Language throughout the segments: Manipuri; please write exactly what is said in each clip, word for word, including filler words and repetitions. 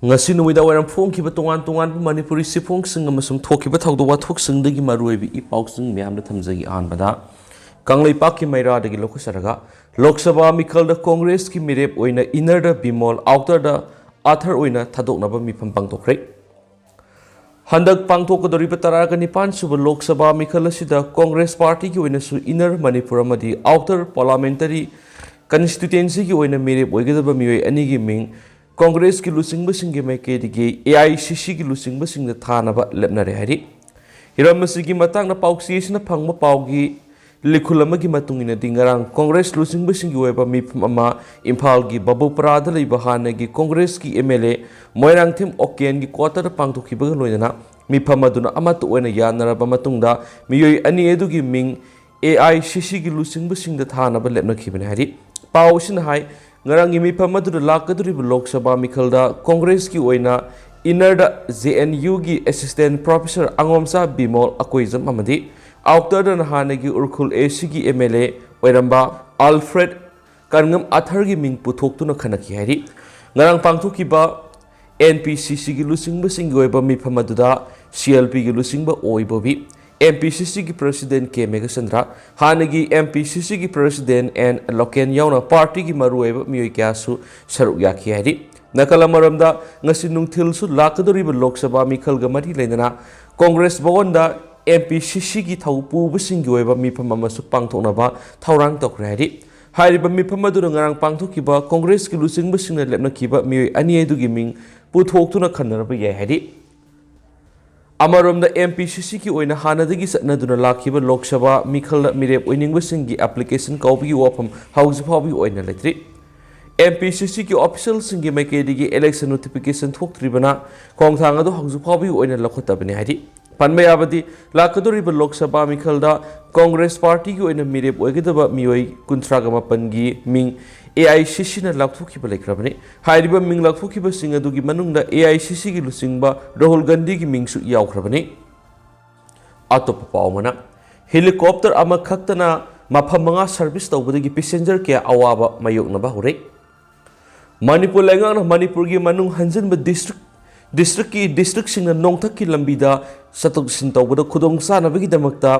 ꯉꯁꯤ ꯅꯨꯃꯤꯗꯥꯡ ꯋꯥꯏꯔꯝ ꯐꯣꯡꯈꯤꯕ ꯇꯣꯉꯥꯟ ꯇꯣꯉꯥꯟꯕ ꯃꯅꯤꯄꯨꯔꯤ ꯆꯦꯐꯣꯡꯁꯤꯡ ꯑꯃꯁꯨꯡ ꯊꯣꯛꯈꯤꯕ ꯊꯧꯗꯣꯛ ꯋꯥꯊꯣꯛꯁꯤꯡꯗꯒꯤ ꯃꯔꯨꯑꯣꯏꯕ ꯏ ꯄꯥꯎꯁꯤꯡ ꯃꯌꯥꯝꯗ ꯊꯝꯖꯒꯦ꯫ ꯑꯍꯥꯟꯕꯗ, ꯀꯪꯂꯩꯄꯥꯛꯀꯤ ꯃꯩꯔꯥꯗꯒꯤ ꯂꯧꯈꯠꯆꯔꯒ, ꯂꯣꯛ ꯁꯚꯥ ꯃꯤꯈꯜꯗ ꯀꯣꯡꯒ꯭ꯔꯦꯁꯀꯤ ꯃꯤꯔꯦꯞ ꯑꯣꯏꯅ ꯏꯟꯅꯔꯗ ꯕꯤꯃꯣꯜ, ꯑꯥꯎꯇꯔꯗ ꯑꯥꯊꯔ ꯑꯣꯏꯅ ꯊꯥꯗꯣꯛꯅꯕ ꯃꯤꯐꯝ ꯄꯥꯡꯊꯣꯛꯈ꯭ꯔꯦ꯫ ꯍꯟꯗꯛ ꯄꯥꯡꯊꯣꯛꯀꯗꯧꯔꯤꯕ ꯇꯔꯥꯒ ꯅꯤꯄꯥꯟ ꯁꯨꯕ ꯂꯣꯛ ꯁꯚꯥ ꯃꯤꯈꯜ ꯑꯁꯤꯗ ꯀꯣꯡꯒ꯭ꯔꯦꯁ ꯄꯥꯔꯇꯤꯒꯤ ꯑꯣꯏꯅꯁꯨ ꯏꯟꯅꯔ ꯃꯅꯤꯄꯨꯔ ꯑꯃꯗꯤ ꯑꯥꯎꯇꯔ ꯄꯥꯔꯂꯥꯃꯦꯟꯇꯔꯤ ꯀꯟꯁꯇꯤꯇ꯭ꯋꯦꯟꯁꯤꯒꯤ ꯑꯣꯏꯅ ꯃꯤꯔꯦꯞ ꯑꯣꯏꯒꯗꯕ ꯃꯤꯑꯣꯏ ꯑꯅꯤꯒꯤ ꯃꯤꯡ ꯀꯣꯡꯒ꯭ꯔꯦꯁꯀꯤ ꯂꯨꯆꯤꯡꯕꯁꯤꯡꯒꯤ ꯃꯥꯏꯀꯩꯗꯒꯤ ꯑꯦ ꯑꯥꯏ ꯁꯤ ꯁꯤꯒꯤ ꯂꯨꯆꯤꯡꯕꯁꯤꯡꯗ ꯊꯥꯅꯕ ꯂꯦꯞꯅꯔꯦ ꯍꯥꯏꯔꯤ꯫ ꯍꯤꯔꯝ ꯑꯁꯤꯒꯤ ꯃꯇꯥꯡꯗ ꯄꯥꯎꯆꯦ ꯑꯁꯤꯅ ꯐꯪꯕ ꯄꯥꯎꯒꯤ ꯂꯤꯈꯨꯜ ꯑꯃꯒꯤ ꯃꯇꯨꯡ ꯏꯟꯅꯗꯤ, ꯉꯔꯥꯡ ꯀꯣꯡꯒ꯭ꯔꯦꯁ ꯂꯨꯆꯤꯡꯕꯁꯤꯡꯒꯤ ꯑꯣꯏꯕ ꯃꯤꯐꯝ ꯑꯃ ꯏꯝꯐꯥꯜꯒꯤ ꯕꯥꯕꯨꯄꯔꯥꯗ ꯂꯩꯕ ꯍꯥꯟꯅꯒꯤ ꯀꯣꯡꯒ꯭ꯔꯦꯁꯀꯤ ꯑꯦꯝ ꯑꯦꯜ ꯑꯦ ꯃꯣꯏꯔꯥꯡꯊꯦꯝ ꯑꯣꯀꯦꯟꯒꯤ ꯀ꯭ꯋꯥꯇꯔꯗ ꯄꯥꯡꯊꯣꯛꯈꯤꯕꯒ ꯂꯣꯏꯅꯅ ꯃꯤꯐꯝ ꯑꯗꯨꯅ ꯑꯃꯠꯇ ꯑꯣꯏꯅ ꯌꯥꯅꯔꯕ ꯃꯇꯨꯡꯗ ꯃꯤꯑꯣꯏ ꯑꯅꯤ ꯑꯗꯨꯒꯤ ꯃꯤꯡ ꯑꯦ ꯑꯥꯏ ꯁꯤ ꯁꯤꯒꯤ ꯂꯨꯆꯤꯡꯕꯁꯤꯡꯗ ꯊꯥꯅꯕ ꯂꯦꯞꯅꯈꯤꯕꯅꯤ ꯍꯥꯏꯔꯤ꯫ ꯄꯥꯎ ꯑꯁꯤꯅ ꯍꯥꯏ, ꯉꯔꯥꯡꯒꯤ ꯃꯤꯐꯝ ꯑꯗꯨꯗ ꯂꯥꯛꯀꯗꯧꯔꯤꯕ ꯂꯣꯛ ꯁꯚꯥ ꯃꯤꯈꯜꯗ ꯀꯣꯡꯒ꯭ꯔꯦꯁꯀꯤ ꯑꯣꯏꯅ ꯏꯟꯅꯔꯗ ꯖꯦ ꯑꯦꯟ ꯌꯨꯒꯤ ꯑꯦꯁꯤꯁꯇꯦꯟ ꯄ꯭ꯔꯣꯐꯦꯁꯔ ꯑꯉꯣꯝꯆꯥ ꯕꯤꯃꯣꯜ ꯑꯀꯣꯏꯖꯝ ꯑꯃꯗꯤ ꯑꯥꯎꯇꯔꯗꯅ ꯍꯥꯟꯅꯒꯤ ꯎꯔꯈꯨꯜ ꯑꯦ ꯁꯤꯒꯤ ꯑꯦꯝ ꯑꯦꯜ ꯑꯦ ꯑꯣꯏꯔꯝꯕ ꯑꯜꯐ꯭ꯔꯦꯗ ꯀꯔꯉꯝ ꯑꯥꯊꯔꯒꯤ ꯃꯤꯡ ꯄꯨꯊꯣꯛꯇꯨꯅ ꯈꯟꯅꯈꯤ ꯍꯥꯏꯔꯤ꯫ ꯉꯔꯥꯡ ꯄꯥꯡꯊꯣꯛꯈꯤꯕ ꯑꯦꯟ ꯄꯤ ꯁꯤ ꯁꯤꯒꯤ ꯂꯨꯆꯤꯡꯕꯁꯤꯡꯒꯤ ꯑꯣꯏꯕ ꯃꯤꯐꯝ ꯑꯗꯨꯗ ꯁꯤ ꯑꯦꯜ ꯄꯤꯒꯤ ꯂꯨꯆꯤꯡꯕ ꯑꯣꯏ ꯕꯣꯕꯤ, ꯑꯦꯝ ꯄꯤ ꯁꯤ ꯁꯤꯒꯤ ꯄ꯭ꯔꯁꯤꯗꯦꯟ ꯀꯦ ꯃꯦꯘꯆꯟꯗ꯭ꯔ, ꯍꯥꯟꯅꯒꯤ ꯑꯦꯝ ꯄꯤ ꯁꯤ ꯁꯤꯒꯤ ꯄ꯭ꯔꯁꯤꯗꯦꯟ ꯑꯦꯟ ꯂꯣꯀꯦꯟ ꯌꯥꯎꯅ ꯄꯥꯔꯇꯤꯒꯤ ꯃꯔꯨꯑꯣꯏꯕ ꯃꯤꯑꯣꯏ ꯀꯌꯥꯁꯨ ꯁꯔꯨꯛ ꯌꯥꯈꯤ ꯍꯥꯏꯔꯤ꯫ ꯅꯥꯀꯜ ꯑꯃꯔꯣꯝꯗ, ꯉꯁꯤ ꯅꯨꯡꯊꯤꯜꯁꯨ ꯂꯥꯛꯀꯗꯧꯔꯤꯕ ꯂꯣꯛ ꯁꯚꯥ ꯃꯤꯈꯜꯒ ꯃꯔꯤ ꯂꯩꯅꯅ ꯀꯣꯡꯒ꯭ꯔꯦꯁ ꯚꯋꯟꯗ ꯑꯦꯝ ꯄꯤ ꯁꯤ ꯁꯤꯒꯤ ꯊꯧ ꯄꯨꯕꯁꯤꯡꯒꯤ ꯑꯣꯏꯕ ꯃꯤꯐꯝ ꯑꯃꯁꯨ ꯄꯥꯡꯊꯣꯛꯅꯕ ꯊꯧꯔꯥꯡ ꯇꯧꯈ꯭ꯔꯦ ꯍꯥꯏꯔꯤ꯫ ꯍꯥꯏꯔꯤꯕ ꯃꯤꯐꯝ ꯑꯗꯨꯗ ꯉꯔꯥꯡ ꯄꯥꯡꯊꯣꯛꯈꯤꯕ ꯀꯣꯡꯒ꯭ꯔꯦꯁꯀꯤ ꯂꯨꯆꯤꯡꯕꯁꯤꯡꯅ ꯂꯦꯞꯅꯈꯤꯕ ꯃꯤꯑꯣꯏ ꯑꯅꯤ ꯑꯗꯨꯒꯤ ꯃꯤꯡ ꯄꯨꯊꯣꯛꯇꯨꯅ ꯈꯟꯅꯔꯕ ꯌꯥꯏ ꯍꯥꯏꯔꯤ꯫ ꯑꯃꯔꯣꯝꯗ, ꯑꯦꯝ ꯄꯤ ꯁꯤ ꯁꯤꯒꯤ ꯑꯣꯏꯅ ꯍꯥꯟꯅꯗꯒꯤ ꯆꯠꯅꯗꯨꯅ ꯂꯥꯛꯈꯤꯕ ꯂꯣꯛ ꯁꯚꯥ ꯃꯤꯈꯜꯗ ꯃꯤꯔꯦꯞ ꯑꯣꯏꯅꯤꯡꯕꯁꯤꯡꯒꯤ ꯑꯦꯄ꯭ꯂꯤꯀꯦꯁꯟ ꯀꯧꯕꯒꯤ ꯋꯥꯐꯝ ꯍꯧꯖꯤꯛ ꯐꯥꯎꯕꯒꯤ ꯑꯣꯏꯅ ꯂꯩꯇ꯭ꯔꯤ꯫ ꯑꯦꯝ ꯄꯤ ꯁꯤ ꯁꯤꯒꯤ ꯑꯣꯐꯤꯁꯤꯌꯦꯜꯁꯤꯡꯒꯤ ꯃꯥꯏꯀꯩꯗꯒꯤ ꯏꯂꯦꯛꯁꯟ ꯅꯣꯇꯤꯐꯤꯀꯦꯁꯟ ꯊꯣꯛꯇ꯭ꯔꯤꯕꯅ ꯈꯣꯡꯊꯥꯡ ꯑꯗꯨ ꯍꯧꯖꯤꯛ ꯐꯥꯎꯕꯒꯤ ꯑꯣꯏꯅ ꯂꯧꯈꯠꯇꯕꯅꯤ ꯍꯥꯏꯔꯤ꯫ ꯄꯟꯕ ꯌꯥꯕꯗꯤ, ꯂꯥꯛꯀꯗꯧꯔꯤꯕ ꯂꯣꯛ ꯁꯚꯥ ꯃꯤꯈꯜꯗ ꯀꯣꯡꯒ꯭ꯔꯦꯁ ꯄꯥꯔꯇꯤꯒꯤ ꯑꯣꯏꯅ ꯃꯤꯔꯦꯞ ꯑꯣꯏꯒꯗꯕ ꯃꯤꯑꯣꯏ ꯀꯨꯟꯊ꯭ꯔꯥꯒ ꯃꯥꯄꯟꯒꯤ ꯃꯤꯡ ꯑꯦ ꯑꯥꯏ ꯁꯤ ꯁꯤꯅ ꯂꯥꯎꯊꯣꯛꯈꯤꯕ ꯂꯩꯈ꯭ꯔꯕꯅꯤ꯫ ꯍꯥꯏꯔꯤꯕ ꯃꯤꯡ ꯂꯥꯎꯊꯣꯛꯈꯤꯕꯁꯤꯡ ꯑꯗꯨꯒꯤ ꯃꯅꯨꯡꯗ ꯑꯦ ꯑꯥꯏ ꯁꯤ ꯁꯤꯒꯤ ꯂꯨꯆꯤꯡꯕ ꯔꯥꯍꯨꯜ ꯒꯥꯟꯙꯤꯒꯤ ꯃꯤꯡꯁꯨ ꯌꯥꯎꯈ꯭ꯔꯕꯅꯤ꯫ ꯑꯇꯣꯞꯄ ꯄꯥꯎ ꯑꯃꯅ, ꯍꯦꯂꯤꯀꯣꯞꯇꯔ ꯑꯃꯈꯛꯇꯅ ꯃꯐꯝ ꯃꯉꯥ ꯁꯔꯚꯤꯁ ꯇꯧꯕꯗꯒꯤ ꯄꯦꯁꯦꯟꯖꯔ ꯀꯌꯥ ꯑꯋꯥꯕ ꯃꯥꯌꯣꯛꯅꯕ ꯍꯧꯔꯦ꯫ ꯃꯅꯤꯄꯨꯔ ꯂꯩꯉꯥꯛꯅ ꯃꯅꯤꯄꯨꯔꯒꯤ ꯃꯅꯨꯡ ꯍꯟꯖꯤꯟꯕ district, districtꯀꯤ, districtꯁꯤꯡꯅ ꯅꯣꯡꯊꯛꯀꯤ ꯂꯝꯕꯤꯗ ꯆꯠꯊꯣꯛ ꯆꯠꯁꯤꯟ ꯇꯧꯕꯗ ꯈꯨꯗꯣꯡꯆꯥꯅꯕꯒꯤꯗꯃꯛꯇ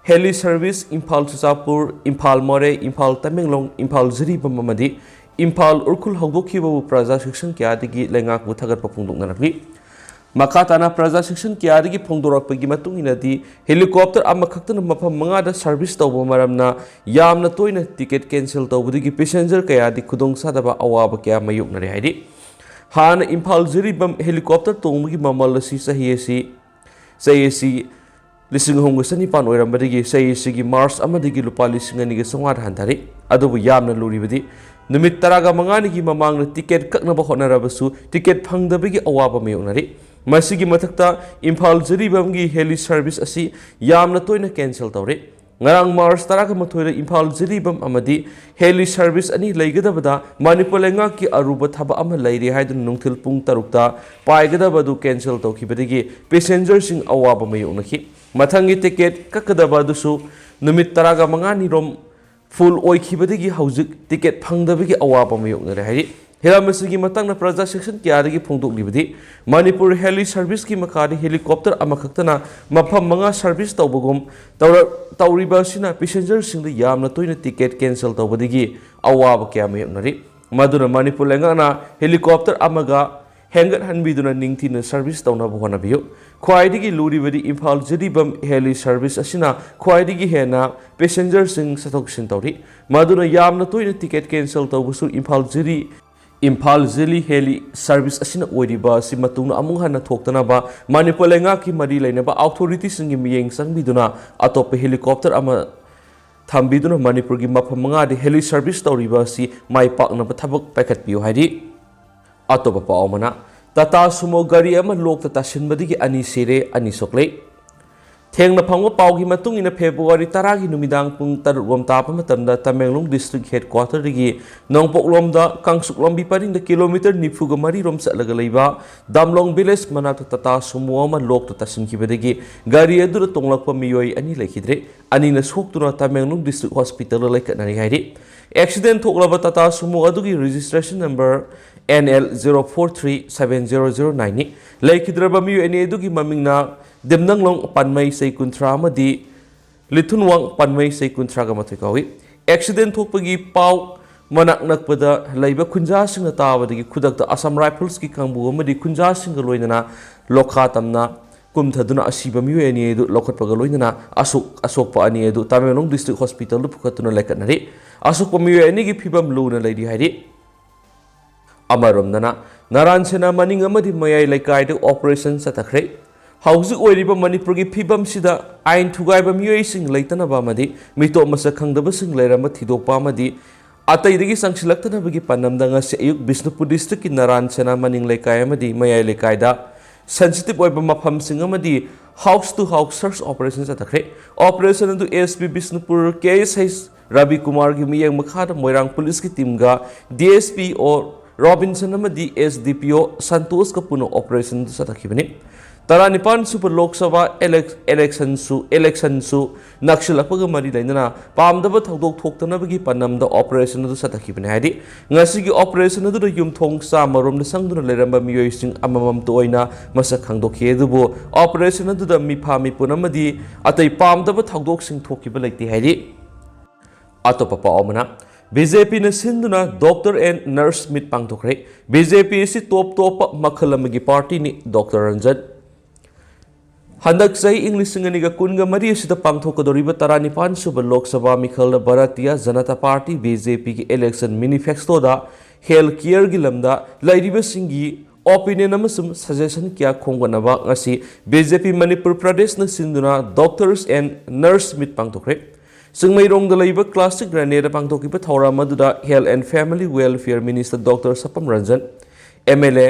heli service ꯏꯝꯐꯥꯜ ꯆꯨꯔꯆꯥꯟꯄꯨꯔ, ꯏꯝꯐꯥꯜ ꯃꯣꯔꯦ, ꯏꯝꯐꯥꯜ ꯇꯃꯦꯡꯂꯣꯡ, ꯏꯝꯐꯥꯜ ꯖꯤꯔꯤꯕꯥꯝ ꯑꯃꯗꯤ ꯏꯝꯐꯥꯜ ꯎꯈ꯭ꯔꯨꯜ ꯍꯧꯗꯣꯛꯈꯤꯕꯕꯨ ꯄ꯭ꯔꯖꯥ ꯁꯦꯛꯁꯟ ꯀꯌꯥꯗꯒꯤ ꯂꯩꯉꯥꯛꯄꯨ ꯊꯥꯒꯠꯄ ꯐꯣꯡꯗꯣꯛꯅꯔꯛꯂꯤ꯫ ꯃꯈꯥ ꯇꯥꯅ ꯄ꯭ꯔꯖꯥ ꯁꯦꯛꯁꯟ ꯀꯌꯥꯗꯒꯤ ꯐꯣꯡꯗꯣꯔꯛꯄꯒꯤ ꯃꯇꯨꯡ ꯏꯟꯅꯗꯤ, helicopter ꯑꯃꯈꯛꯇꯅ ꯃꯐꯝ ꯃꯉꯥꯗ service ꯇꯧꯕ ꯃꯔꯝꯅ ꯌꯥꯝꯅ ꯇꯣꯏꯅ ticket cancel ꯇꯧꯕꯗꯒꯤ passenger ꯀꯌꯥꯗꯤ ꯈꯨꯗꯣꯡꯆꯥꯗꯕ ꯑꯋꯥꯕ ꯀꯌꯥ ꯃꯥꯌꯣꯛꯅꯔꯦ ꯍꯥꯏꯔꯤ꯫ ꯍꯥꯟꯅ ꯏꯝꯐꯥꯜ ꯖꯤꯔꯤꯕꯥꯝ helicopter ꯇꯣꯡꯕꯒꯤ ꯃꯃꯜ ꯑꯁꯤ ꯆꯍꯤ ꯑꯁꯤ, ꯆꯍꯤ ꯑꯁꯤ ꯂꯤꯁꯤꯡ ꯑꯍꯨꯝꯒ ꯆꯅꯤꯄꯥꯟ ꯑꯣꯏꯔꯝꯕꯗꯒꯤ ꯆꯍꯤ ꯑꯁꯤꯒꯤ March ꯑꯃꯗꯒꯤ ꯂꯨꯄꯥ ꯂꯤꯁꯤꯡ ꯑꯅꯤꯒ ꯆꯥꯝꯃꯉꯥꯗ ꯍꯟꯊꯔꯦ꯫ ꯑꯗꯨꯕꯨ ꯌꯥꯝꯅ ꯂꯨꯔꯤꯕꯗꯤ ꯅꯨꯃꯤꯠ ꯇꯔꯥꯒ ꯃꯉꯥꯅꯤꯒꯤ ꯃꯃꯥꯡꯗ ticket ꯀꯛꯅꯕ ꯍꯣꯠꯅꯔꯕꯁꯨ ticket ꯐꯪꯗꯕꯒꯤ ꯑꯋꯥꯕ ꯃꯥꯌꯣꯛꯅꯔꯤ꯫ ꯃꯁꯤꯒꯤ ꯃꯊꯛꯇ ꯏꯝꯐꯥꯜ ꯖꯤꯔꯤꯕꯥꯝꯒꯤ heli service ꯑꯁꯤ ꯌꯥꯝꯅ ꯇꯣꯏꯅ cancel ꯇꯧꯔꯤ꯫ ꯉꯔꯥꯡ March ꯇꯔꯥꯒ ꯃꯥꯊꯣꯏꯗ ꯏꯝꯐꯥꯜ ꯖꯤꯔꯤꯕꯥꯝ ꯑꯃꯗꯤ heli service ꯑꯅꯤ ꯂꯩꯒꯗꯕꯗ ꯃꯅꯤꯄꯨꯔ ꯂꯩꯉꯥꯛꯀꯤ ꯑꯔꯨꯕ ꯊꯕꯛ ꯑꯃ ꯂꯩꯔꯦ ꯍꯥꯏꯗꯨꯅ ꯅꯨꯡꯊꯤꯜ ꯄꯨꯡ ꯇꯔꯨꯛꯇ ꯄꯥꯏꯒꯗꯕ ꯑꯗꯨ cancel ꯇꯧꯈꯤꯕꯗꯒꯤ passengerꯁꯤꯡ ꯑꯋꯥꯕ ꯃꯥꯌꯣꯛꯅꯈꯤ꯫ ꯃꯊꯪꯒꯤ ticket ꯀꯛꯀꯗꯕ ꯑꯗꯨꯁꯨ ꯅꯨꯃꯤꯠ ꯇꯔꯥꯒ ꯃꯉꯥꯅꯤꯔꯣꯝ full ꯑꯣꯏꯈꯤꯕꯗꯒꯤ ꯍꯧꯖꯤꯛ ticket ꯐꯪꯗꯕꯒꯤ ꯑꯋꯥꯕ ꯃꯥꯌꯣꯛꯅꯔꯦ ꯍꯥꯏꯔꯤ꯫ ꯍꯤꯔꯝ ꯑꯁꯤꯒꯤ ꯃꯇꯥꯡꯗ ꯄ꯭ꯔꯖꯥ ꯁꯦꯛꯁꯟ ꯀꯌꯥꯗꯒꯤ ꯐꯣꯡꯗꯣꯛꯂꯤꯕꯗꯤ, ꯃꯅꯤꯄꯨꯔ heli serviceꯀꯤ ꯃꯈꯥꯗ helicopter ꯑꯃꯈꯛꯇꯅ ꯃꯐꯝ ꯃꯉꯥ service ꯇꯧꯕꯒꯨꯝ ꯇꯧꯔ-, ꯇꯧꯔꯤꯕ ꯑꯁꯤꯅ passengerꯁꯤꯡꯗ ꯌꯥꯝꯅ ꯇꯣꯏꯅ ticket cancel ꯇꯧꯕꯗꯒꯤ ꯑꯋꯥꯕ ꯀꯌꯥ ꯃꯥꯌꯣꯛꯅꯔꯤ꯫ ꯃꯗꯨꯅ ꯃꯅꯤꯄꯨꯔ ꯂꯩꯉꯥꯛꯅ helicopter ꯑꯃꯒ ꯍꯦꯟꯒꯠꯍꯟꯕꯤꯗꯨꯅ ꯅꯤꯡꯊꯤꯅ service ꯇꯧꯅꯕ ꯍꯣꯠꯅꯕꯤꯌꯨ꯫ ꯈ꯭ꯋꯥꯏꯗꯒꯤ ꯂꯨꯔꯤꯕꯗꯤ ꯏꯝꯐꯥꯜ ꯖꯤꯔꯤꯕꯥꯝ heli service ꯑꯁꯤꯅ ꯈ꯭ꯋꯥꯏꯗꯒꯤ ꯍꯦꯟꯅ passengerꯁꯤꯡ ꯆꯠꯊꯣꯛ ꯆꯠꯁꯤꯟ ꯇꯧꯔꯤ꯫ ꯃꯗꯨꯅ ꯌꯥꯝꯅ ꯇꯣꯏꯅ ticket cancel ꯇꯧꯕꯁꯨ ꯏꯝꯐꯥꯜ ꯖꯤꯔꯤ, ꯏꯝꯐꯥꯜ ꯖꯤꯔꯤ heli service ꯑꯁꯤꯅ ꯑꯣꯏꯔꯤꯕ ꯑꯁꯤ ꯃꯇꯨꯡꯗ ꯑꯃꯨꯛ ꯍꯟꯅ ꯊꯣꯛꯇꯅꯕ ꯃꯅꯤꯄꯨꯔ ꯂꯩꯉꯥꯛꯀꯤ ꯃꯔꯤ ꯂꯩꯅꯕ authorityꯁꯤꯡꯒꯤ ꯃꯤꯠꯌꯦꯡ ꯆꯪꯕꯤꯗꯨꯅ ꯑꯇꯣꯞꯄ helicopter ꯑꯃ ꯊꯝꯕꯤꯗꯨꯅ ꯃꯅꯤꯄꯨꯔꯒꯤ ꯃꯐꯝ ꯃꯉꯥꯗ heli service ꯇꯧꯔꯤꯕ ꯑꯁꯤ ꯃꯥꯏ ꯄꯥꯛꯅꯕ ꯊꯕꯛ ꯄꯥꯏꯈꯠꯄꯤꯌꯨ ꯍꯥꯏꯔꯤ꯫ ꯑꯇꯣꯞꯄ ꯄꯥꯎ ꯑꯃꯅ, ꯇꯥꯇꯥ ꯁꯨꯃꯣ ꯒꯥꯔꯤ ꯑꯃ ꯂꯣꯛꯇ ꯇꯥꯁꯤꯟꯕꯗꯒꯤ ꯑꯅꯤ ꯁꯤꯔꯦ, ꯑꯅꯤ ꯁꯣꯛꯂꯦ꯫ ꯊꯦꯡꯅ ꯐꯪꯕ ꯄꯥꯎꯒꯤ ꯃꯇꯨꯡ ꯏꯟꯅ, ꯐꯦꯕ꯭ꯔꯨꯋꯥꯔꯤ ꯇꯔꯥꯒꯤ ꯅꯨꯃꯤꯗꯥꯡ ꯄꯨꯡ ꯇꯔꯨꯛ ꯔꯣꯝ ꯇꯥꯕ ꯃꯇꯝꯗ ꯇꯃꯦꯡꯂꯣꯡ ꯗꯤꯁꯇ꯭ꯔꯤꯛ ꯍꯦꯗꯀ꯭ꯋꯥꯇꯔꯗꯒꯤ ꯅꯣꯡꯄꯣꯛꯂꯣꯝꯗ ꯀꯥꯡꯆꯨꯞ ꯂꯝꯕꯤ ꯄꯔꯤꯡꯗ ꯀꯤꯂꯣꯃꯤꯇꯔ ꯅꯤꯐꯨꯒ ꯃꯔꯤ ꯔꯣꯝ ꯆꯠꯂꯒ ꯂꯩꯕ ꯗꯥꯝꯂꯣꯡ ꯚꯤꯂꯦꯖ ꯃꯅꯥꯛꯇ ꯇꯥꯇꯥ ꯁꯨꯃꯣ ꯑꯃ ꯂꯣꯛꯇ ꯇꯥꯁꯤꯟꯈꯤꯕꯗꯒꯤ ꯒꯥꯔꯤ ꯑꯗꯨꯗ ꯇꯣꯡꯂꯛꯄ ꯃꯤꯑꯣꯏ ꯑꯅꯤ ꯂꯩꯈꯤꯗ꯭ꯔꯦ꯫ ꯑꯅꯤꯅ ꯁꯣꯛꯇꯨꯅ ꯇꯃꯦꯡꯂꯣꯡ ꯗꯤꯁꯇ꯭ꯔꯤꯛ ꯍꯣꯁꯄꯤꯇꯥꯜꯗ ꯂꯩꯈꯠꯅꯔꯤ ꯍꯥꯏꯔꯤ꯫ ꯑꯦꯛꯁꯤꯗꯦꯟ ꯊꯣꯛꯂꯕ ꯇꯥꯇꯥ ꯁꯨꯃꯣ ꯑꯗꯨꯒꯤ registration number N L zero four three seven zero zero nine ꯅꯤ꯫ ꯂꯩꯈꯤꯗ꯭ꯔꯕ ꯃꯤꯑꯣꯏ ꯑꯅꯤ ꯑꯗꯨꯒꯤ ꯃꯃꯤꯡꯅ ꯗꯤꯝꯅꯪꯂꯣꯡ ꯄꯥꯟꯃꯩ ꯆꯍꯤ ꯀꯨꯟꯊ꯭ꯔꯥ ꯑꯃꯗꯤ ꯂꯤꯊꯨꯟꯋꯥꯡ ꯄꯥꯟꯃꯩ ꯆꯍꯤ ꯀꯨꯟꯊ꯭ꯔꯥꯒ ꯃꯥꯊꯣꯏ ꯀꯥꯎꯏ꯫ ꯑꯦꯛꯁꯤꯗꯦꯟ ꯊꯣꯛꯄꯒꯤ ꯄꯥꯎ ꯃꯅꯥꯛ ꯅꯛꯄꯗ ꯂꯩꯕ ꯈꯨꯟꯖꯥꯁꯤꯡꯅ ꯇꯥꯕꯗꯒꯤ ꯈꯨꯗꯛꯇ ꯑꯁꯥꯝ ꯔꯥꯏꯐꯜꯁꯀꯤ ꯀꯥꯡꯕꯨ ꯑꯃꯗꯤ ꯈꯨꯟꯖꯥꯁꯤꯡꯒ ꯂꯣꯏꯅꯅ ꯂꯣꯈꯥ ꯇꯝꯅ ꯀꯨꯝꯊꯗꯨꯅ ꯑꯁꯤꯕ ꯃꯤꯑꯣꯏ ꯑꯅꯤ ꯑꯗꯨ ꯂꯧꯈꯠꯄꯒ ꯂꯣꯏꯅꯅ ꯑꯁꯣꯛ-, ꯑꯁꯣꯛꯄ ꯑꯅꯤ ꯑꯗꯨ ꯇꯃꯦꯡꯂꯣꯡ ꯗꯤꯁꯇ꯭ꯔꯤꯛ ꯍꯣꯁꯄꯤꯇꯥꯜꯗ ꯄꯨꯈꯠꯇꯨꯅ ꯂꯩꯈꯠꯅꯔꯤ꯫ ꯑꯁꯣꯛꯄ ꯃꯤꯑꯣꯏ ꯑꯅꯤꯒꯤ ꯐꯤꯕꯝ ꯂꯨꯅ ꯂꯩꯔꯤ ꯍꯥꯏꯔꯤ꯫ ꯑꯃꯔꯣꯝꯗꯅ, ꯅꯔꯥꯟ ꯁꯦꯅꯥ ꯃꯅꯤꯡ ꯑꯃꯗꯤ ꯃꯌꯥꯏ ꯂꯩꯀꯥꯏꯗ ꯑꯣꯄꯔꯦꯁꯟ ꯆꯠꯊꯈ꯭ꯔꯦ꯫ ꯍꯧꯖꯤꯛ ꯑꯣꯏꯔꯤꯕ ꯃꯅꯤꯄꯨꯔꯒꯤ ꯐꯤꯕꯝꯁꯤꯗ ꯑꯥꯏꯟ ꯊꯨꯒꯥꯏꯕ ꯃꯤꯑꯣꯏꯁꯤꯡ ꯂꯩꯇꯅꯕ ꯑꯃꯗꯤ ꯃꯤꯇꯣꯞ ꯃꯁꯛ ꯈꯪꯗꯕꯁꯤꯡ ꯂꯩꯔꯝꯕ ꯊꯤꯗꯣꯛꯄ ꯑꯃꯗꯤ ꯑꯇꯩꯗꯒꯤ ꯆꯪꯁꯤꯜꯂꯛꯇꯅꯕꯒꯤ ꯄꯥꯟꯗꯝꯗ ꯉꯁꯤ ꯑꯌꯨꯛ ꯕꯤꯁꯅꯨꯄꯨꯔ ꯗꯤꯁꯇ꯭ꯔꯤꯛꯀꯤ ꯅꯔꯥꯟ ꯁꯦꯅꯥ ꯃꯅꯤꯡ ꯂꯩꯀꯥꯏ ꯑꯃꯗꯤ ꯃꯌꯥꯏ ꯂꯩꯀꯥꯏꯗ ꯁꯦꯟꯁꯤꯇꯤꯚ ꯑꯣꯏꯕ ꯃꯐꯝꯁꯤꯡ ꯑꯃꯗꯤ house to house search operation ꯆꯠꯊꯈ꯭ꯔꯦ꯫ ꯑꯣꯄꯔꯦꯁꯟ ꯑꯗꯨ SP ꯕꯤꯁꯅꯨꯄꯨꯔ KSH ꯔꯕꯤ ꯀꯨꯃꯥꯔꯒꯤ ꯃꯤꯠꯌꯦꯡ ꯃꯈꯥꯗ ꯃꯣꯏꯔꯥꯡ ꯄꯨꯂꯤꯁꯀꯤ ꯇꯤꯝꯒ DSPO ꯔꯣꯕꯤꯟꯁꯟ ꯑꯃꯗꯤ SDPO ꯁꯟꯇꯣꯁꯀ ꯄꯨꯟꯅ ꯑꯣꯄꯔꯦꯁꯟ ꯑꯗꯨ ꯆꯠꯊꯈꯤꯕꯅꯤ꯫ ꯇꯔꯥꯅꯤꯄꯥꯟ ꯁꯨꯕ ꯂꯣꯛ ꯁꯚꯥ ꯏꯂꯦꯛ-, ꯏꯂꯦꯛꯁꯟꯁꯨ, ꯏꯂꯦꯛꯁꯟꯁꯨ ꯅꯛꯁꯤꯜꯂꯛꯄꯒ ꯃꯔꯤ ꯂꯩꯅꯅ ꯄꯥꯝꯗꯕ ꯊꯧꯗꯣꯛ ꯊꯣꯛꯇꯅꯕꯒꯤ ꯄꯥꯟꯗꯝꯗ ꯑꯣꯄꯔꯦꯁꯟ ꯑꯗꯨ ꯆꯠꯊꯈꯤꯕꯅꯤ ꯍꯥꯏꯗꯤ, ꯉꯁꯤꯒꯤ ꯑꯣꯄꯔꯦꯁꯟ ꯑꯗꯨꯗ ꯌꯨꯝꯊꯣꯡ ꯆꯥꯝꯃ ꯔꯣꯝꯗ ꯆꯪꯗꯨꯅ ꯂꯩꯔꯝꯕ ꯃꯤꯑꯣꯏꯁꯤꯡ ꯑꯃꯃꯝꯇ ꯑꯣꯏꯅ ꯃꯁꯛ ꯈꯪꯗꯣꯛꯈꯤ꯫ ꯑꯗꯨꯕꯨ ꯑꯣꯄꯔꯦꯁꯟ ꯑꯗꯨꯗ ꯃꯤꯐꯥ ꯃꯤꯄꯨꯟ ꯑꯃꯗꯤ ꯑꯇꯩ ꯄꯥꯝꯗꯕ ꯊꯧꯗꯣꯛꯁꯤꯡ ꯊꯣꯛꯈꯤꯕ ꯂꯩꯇꯦ ꯍꯥꯏꯔꯤ꯫ ꯑꯇꯣꯞꯄ ꯄꯥꯎ ꯑꯃꯅ, BJPꯅ ꯁꯤꯟꯗꯨꯅ doctor and nurse meet ꯄꯥꯡꯊꯣꯛꯈ꯭ꯔꯦ꯫ BJP ꯑꯁꯤ ꯇꯣꯞ ꯇꯣꯞꯄ ꯃꯈꯜ ꯑꯃꯒꯤ ꯄꯥꯔꯇꯤꯅꯤ, ꯗꯣꯛꯇꯔ ꯔꯟꯖꯟ꯫ ꯍꯟꯗꯛ ꯆꯍꯤ ꯏꯪ ꯂꯤꯁꯤꯡ ꯑꯅꯤꯒ ꯀꯨꯟꯒ ꯃꯔꯤ ꯑꯁꯤꯗ ꯄꯥꯡꯊꯣꯛꯀꯗꯧꯔꯤꯕ ꯇꯔꯥꯅꯤꯄꯥꯟ ꯁꯨꯕ Lok Sabha ꯃꯤꯈꯜꯗ Bharatiya Janata party, BJPꯒꯤ election manifestoꯗ health careꯒꯤ ꯂꯝꯗ ꯂꯩꯔꯤꯕꯁꯤꯡꯒꯤ opinion ꯑꯃꯁꯨꯡ suggestion ꯀꯌꯥ ꯈꯣꯝꯒꯠꯅꯕ ꯉꯁꯤ BJP ꯃꯅꯤꯄꯨꯔ ꯄ꯭ꯔꯗꯦꯁꯅ ꯁꯤꯟꯗꯨꯅ doctors and nurse meet ꯄꯥꯡꯊꯣꯛꯈ꯭ꯔꯦ꯫ ꯆꯤꯡꯃꯩꯔꯣꯡꯗ ꯂꯩꯕ ꯀ꯭ꯂꯥꯁꯤꯛ ꯔꯟꯅꯦꯗ ꯄꯥꯡꯊꯣꯛꯈꯤꯕ ꯊꯧꯔꯝ ꯑꯗꯨꯗ Health and Family Welfare Minister doctor Sapam Ranjan, MLA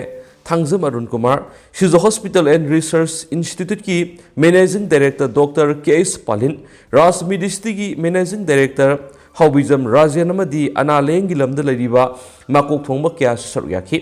Thangjam Arun Kumar, Shija hospital and research ꯏꯟꯁꯇꯤꯇ꯭ꯌꯨꯠꯀꯤ managing director doctor K S Palin, Raj ꯃꯤꯗꯤꯁꯤꯇꯤꯒꯤ ꯃꯦꯅꯦꯖꯤꯡ ꯗꯥꯏꯔꯦꯛꯇꯔ ꯍꯥꯎꯕꯤꯖꯝ ꯔꯥꯖꯦꯟ ꯑꯃꯗꯤ ꯑꯅꯥ ꯂꯥꯌꯦꯡꯒꯤ ꯂꯝꯗ ꯂꯩꯔꯤꯕ ꯃꯀꯣꯛ ꯊꯣꯡꯕ ꯀꯌꯥꯁꯨ ꯁꯔꯨꯛ ꯌꯥꯈꯤ꯫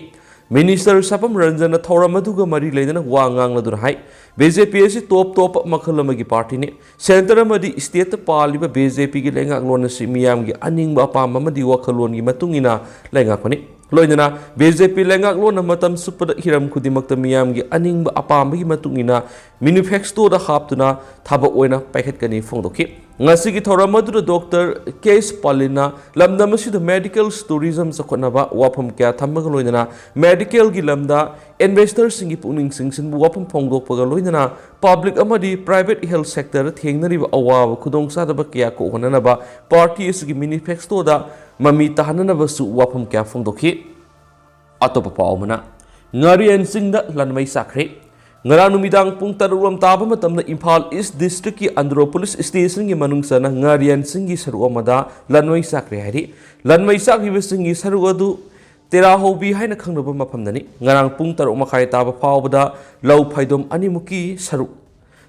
ꯃꯤꯅꯤꯁꯇꯔ ꯁꯥꯄꯝ ꯔꯟꯖꯟꯅ ꯊꯧꯔꯝ ꯑꯗꯨꯒ ꯃꯔꯤ ꯂꯩꯅꯅ ꯋꯥ ꯉꯥꯡꯂꯗꯨꯅ ꯍꯥꯏ, ꯕꯤ ꯖꯦ ꯄꯤ ꯑꯁꯤ ꯇꯣꯞ ꯇꯣꯞꯄ ꯃꯈꯜ ꯑꯃꯒꯤ ꯄꯥꯔꯇꯤꯅꯤ꯫ ꯁꯦꯟꯇꯔ ꯑꯃꯗꯤ ꯁ꯭ꯇꯦꯠꯇ ꯄꯥꯜꯂꯤꯕ ꯕꯤ ꯖꯦ ꯄꯤꯒꯤ ꯂꯩꯉꯥꯛꯂꯣꯟ ꯑꯁꯤ ꯃꯤꯌꯥꯝꯒꯤ ꯑꯅꯤꯡꯕ ꯑꯄꯥꯝꯕ ꯑꯃꯗꯤ ꯋꯥꯈꯜꯂꯣꯟꯒꯤ ꯃꯇꯨꯡ ꯏꯟꯅ ꯂꯩꯉꯥꯛꯄꯅꯤ꯫ ꯂꯣꯏꯅꯅ ꯕꯤ ꯖꯦ ꯄꯤ ꯂꯩꯉꯥꯛꯂꯣꯟꯅ ꯃꯇꯝ ꯆꯨꯞꯄꯗ ꯍꯤꯔꯝ ꯈꯨꯗꯤꯡꯃꯛꯇ ꯃꯤꯌꯥꯝꯒꯤ ꯑꯅꯤꯡꯕ ꯑꯄꯥꯝꯕꯒꯤ ꯃꯇꯨꯡ ꯏꯟꯅ ꯃꯦꯅꯤꯐꯦꯁꯇꯣꯗ ꯍꯥꯞꯇꯨꯅ ꯊꯕꯛ ꯑꯣꯏꯅ ꯄꯥꯏꯈꯠꯀꯅꯤ ꯐꯣꯡꯗꯣꯛꯈꯤ꯫ ꯉꯁꯤꯒꯤ ꯊꯧꯔꯝ ꯑꯗꯨꯗ ꯗꯣꯛꯇꯔ ꯀꯦ ꯑꯦꯁ ꯄꯥꯂꯤꯟꯅ ꯂꯝꯗꯝ ꯑꯁꯤꯗ ꯃꯦꯗꯤꯀꯦꯜ ꯇꯨꯔꯤꯖꯝ ꯆꯥꯎꯈꯠꯅꯕ ꯋꯥꯐꯝ ꯀꯌꯥ ꯊꯝꯕꯒ ꯂꯣꯏꯅꯅ ꯃꯦꯗꯤꯀꯦꯜꯒꯤ ꯂꯝꯗ ꯏꯟꯚꯦꯁꯇꯔꯁꯤꯡꯒꯤ ꯄꯨꯛꯅꯤꯡ ꯆꯤꯡꯁꯤꯟꯕ ꯋꯥꯐꯝ ꯐꯣꯡꯗꯣꯛꯄꯒ ꯂꯣꯏꯅꯅ ꯄꯕ꯭ꯂꯤꯛ ꯑꯃꯗꯤ ꯄ꯭ꯔꯥꯏꯚꯦꯠ ꯍꯦꯜꯊ ꯁꯦꯛꯇꯔꯗ ꯊꯦꯡꯅꯔꯤꯕ ꯑꯋꯥꯕ ꯈꯨꯗꯣꯡꯆꯥꯗꯕ ꯀꯌꯥ ꯀꯣꯛꯍꯟꯅꯅꯕ ꯄꯥꯔꯇꯤ ꯑꯁꯤꯒꯤ ꯃꯦꯅꯤꯐꯦꯁꯇꯣꯗ ꯃꯃꯤ ꯇꯥꯍꯟꯅꯅꯕꯁꯨ ꯋꯥꯐꯝ ꯀꯌꯥ ꯐꯣꯡꯗꯣꯛꯈꯤ꯫ ꯑꯇꯣꯞꯄ ꯄꯥꯎ ꯑꯃꯅ, ꯉꯥꯔꯤꯌꯥꯟ ꯆꯤꯡꯗ ꯂꯟꯃꯩ ꯆꯥꯛꯈ꯭ꯔꯦ꯫ ꯉꯔꯥꯡ ꯅꯨꯃꯤꯗꯥꯡ ꯄꯨꯡ ꯇꯔꯨꯛ ꯔꯣꯝ ꯇꯥꯕ ꯃꯇꯝꯗ ꯏꯝꯐꯥꯜ ꯏꯁ ꯗꯤꯁꯇ꯭ꯔꯤꯛꯀꯤ ꯑꯟꯗ꯭ꯔꯣ ꯄꯨꯂꯤꯁ ꯁ꯭ꯇꯦꯁꯟꯒꯤ ꯃꯅꯨꯡ ꯆꯟꯅ ꯉꯥꯔꯤꯌꯥꯟ ꯆꯤꯡꯒꯤ ꯁꯔꯨꯛ ꯑꯃꯗ ꯂꯟꯃꯩ ꯆꯥꯛꯈ꯭ꯔꯦ ꯍꯥꯏꯔꯤ꯫ ꯂꯟꯃꯩ ꯆꯥꯛꯂꯤꯕꯁꯤꯡꯒꯤ ꯁꯔꯨꯛ ꯑꯗꯨ ꯇꯦꯔꯥ ꯍꯧꯕꯤ ꯍꯥꯏꯅ ꯈꯪꯅꯕ ꯃꯐꯝꯗꯅꯤ꯫ ꯉꯔꯥꯡ ꯄꯨꯡ ꯇꯔꯨꯛ ꯃꯈꯥꯏ ꯇꯥꯕ ꯐꯥꯎꯕꯗ ꯂꯧ ꯐꯩꯗꯣꯝ ꯑꯅꯤꯃꯨꯛꯀꯤ ꯁꯔꯨꯛ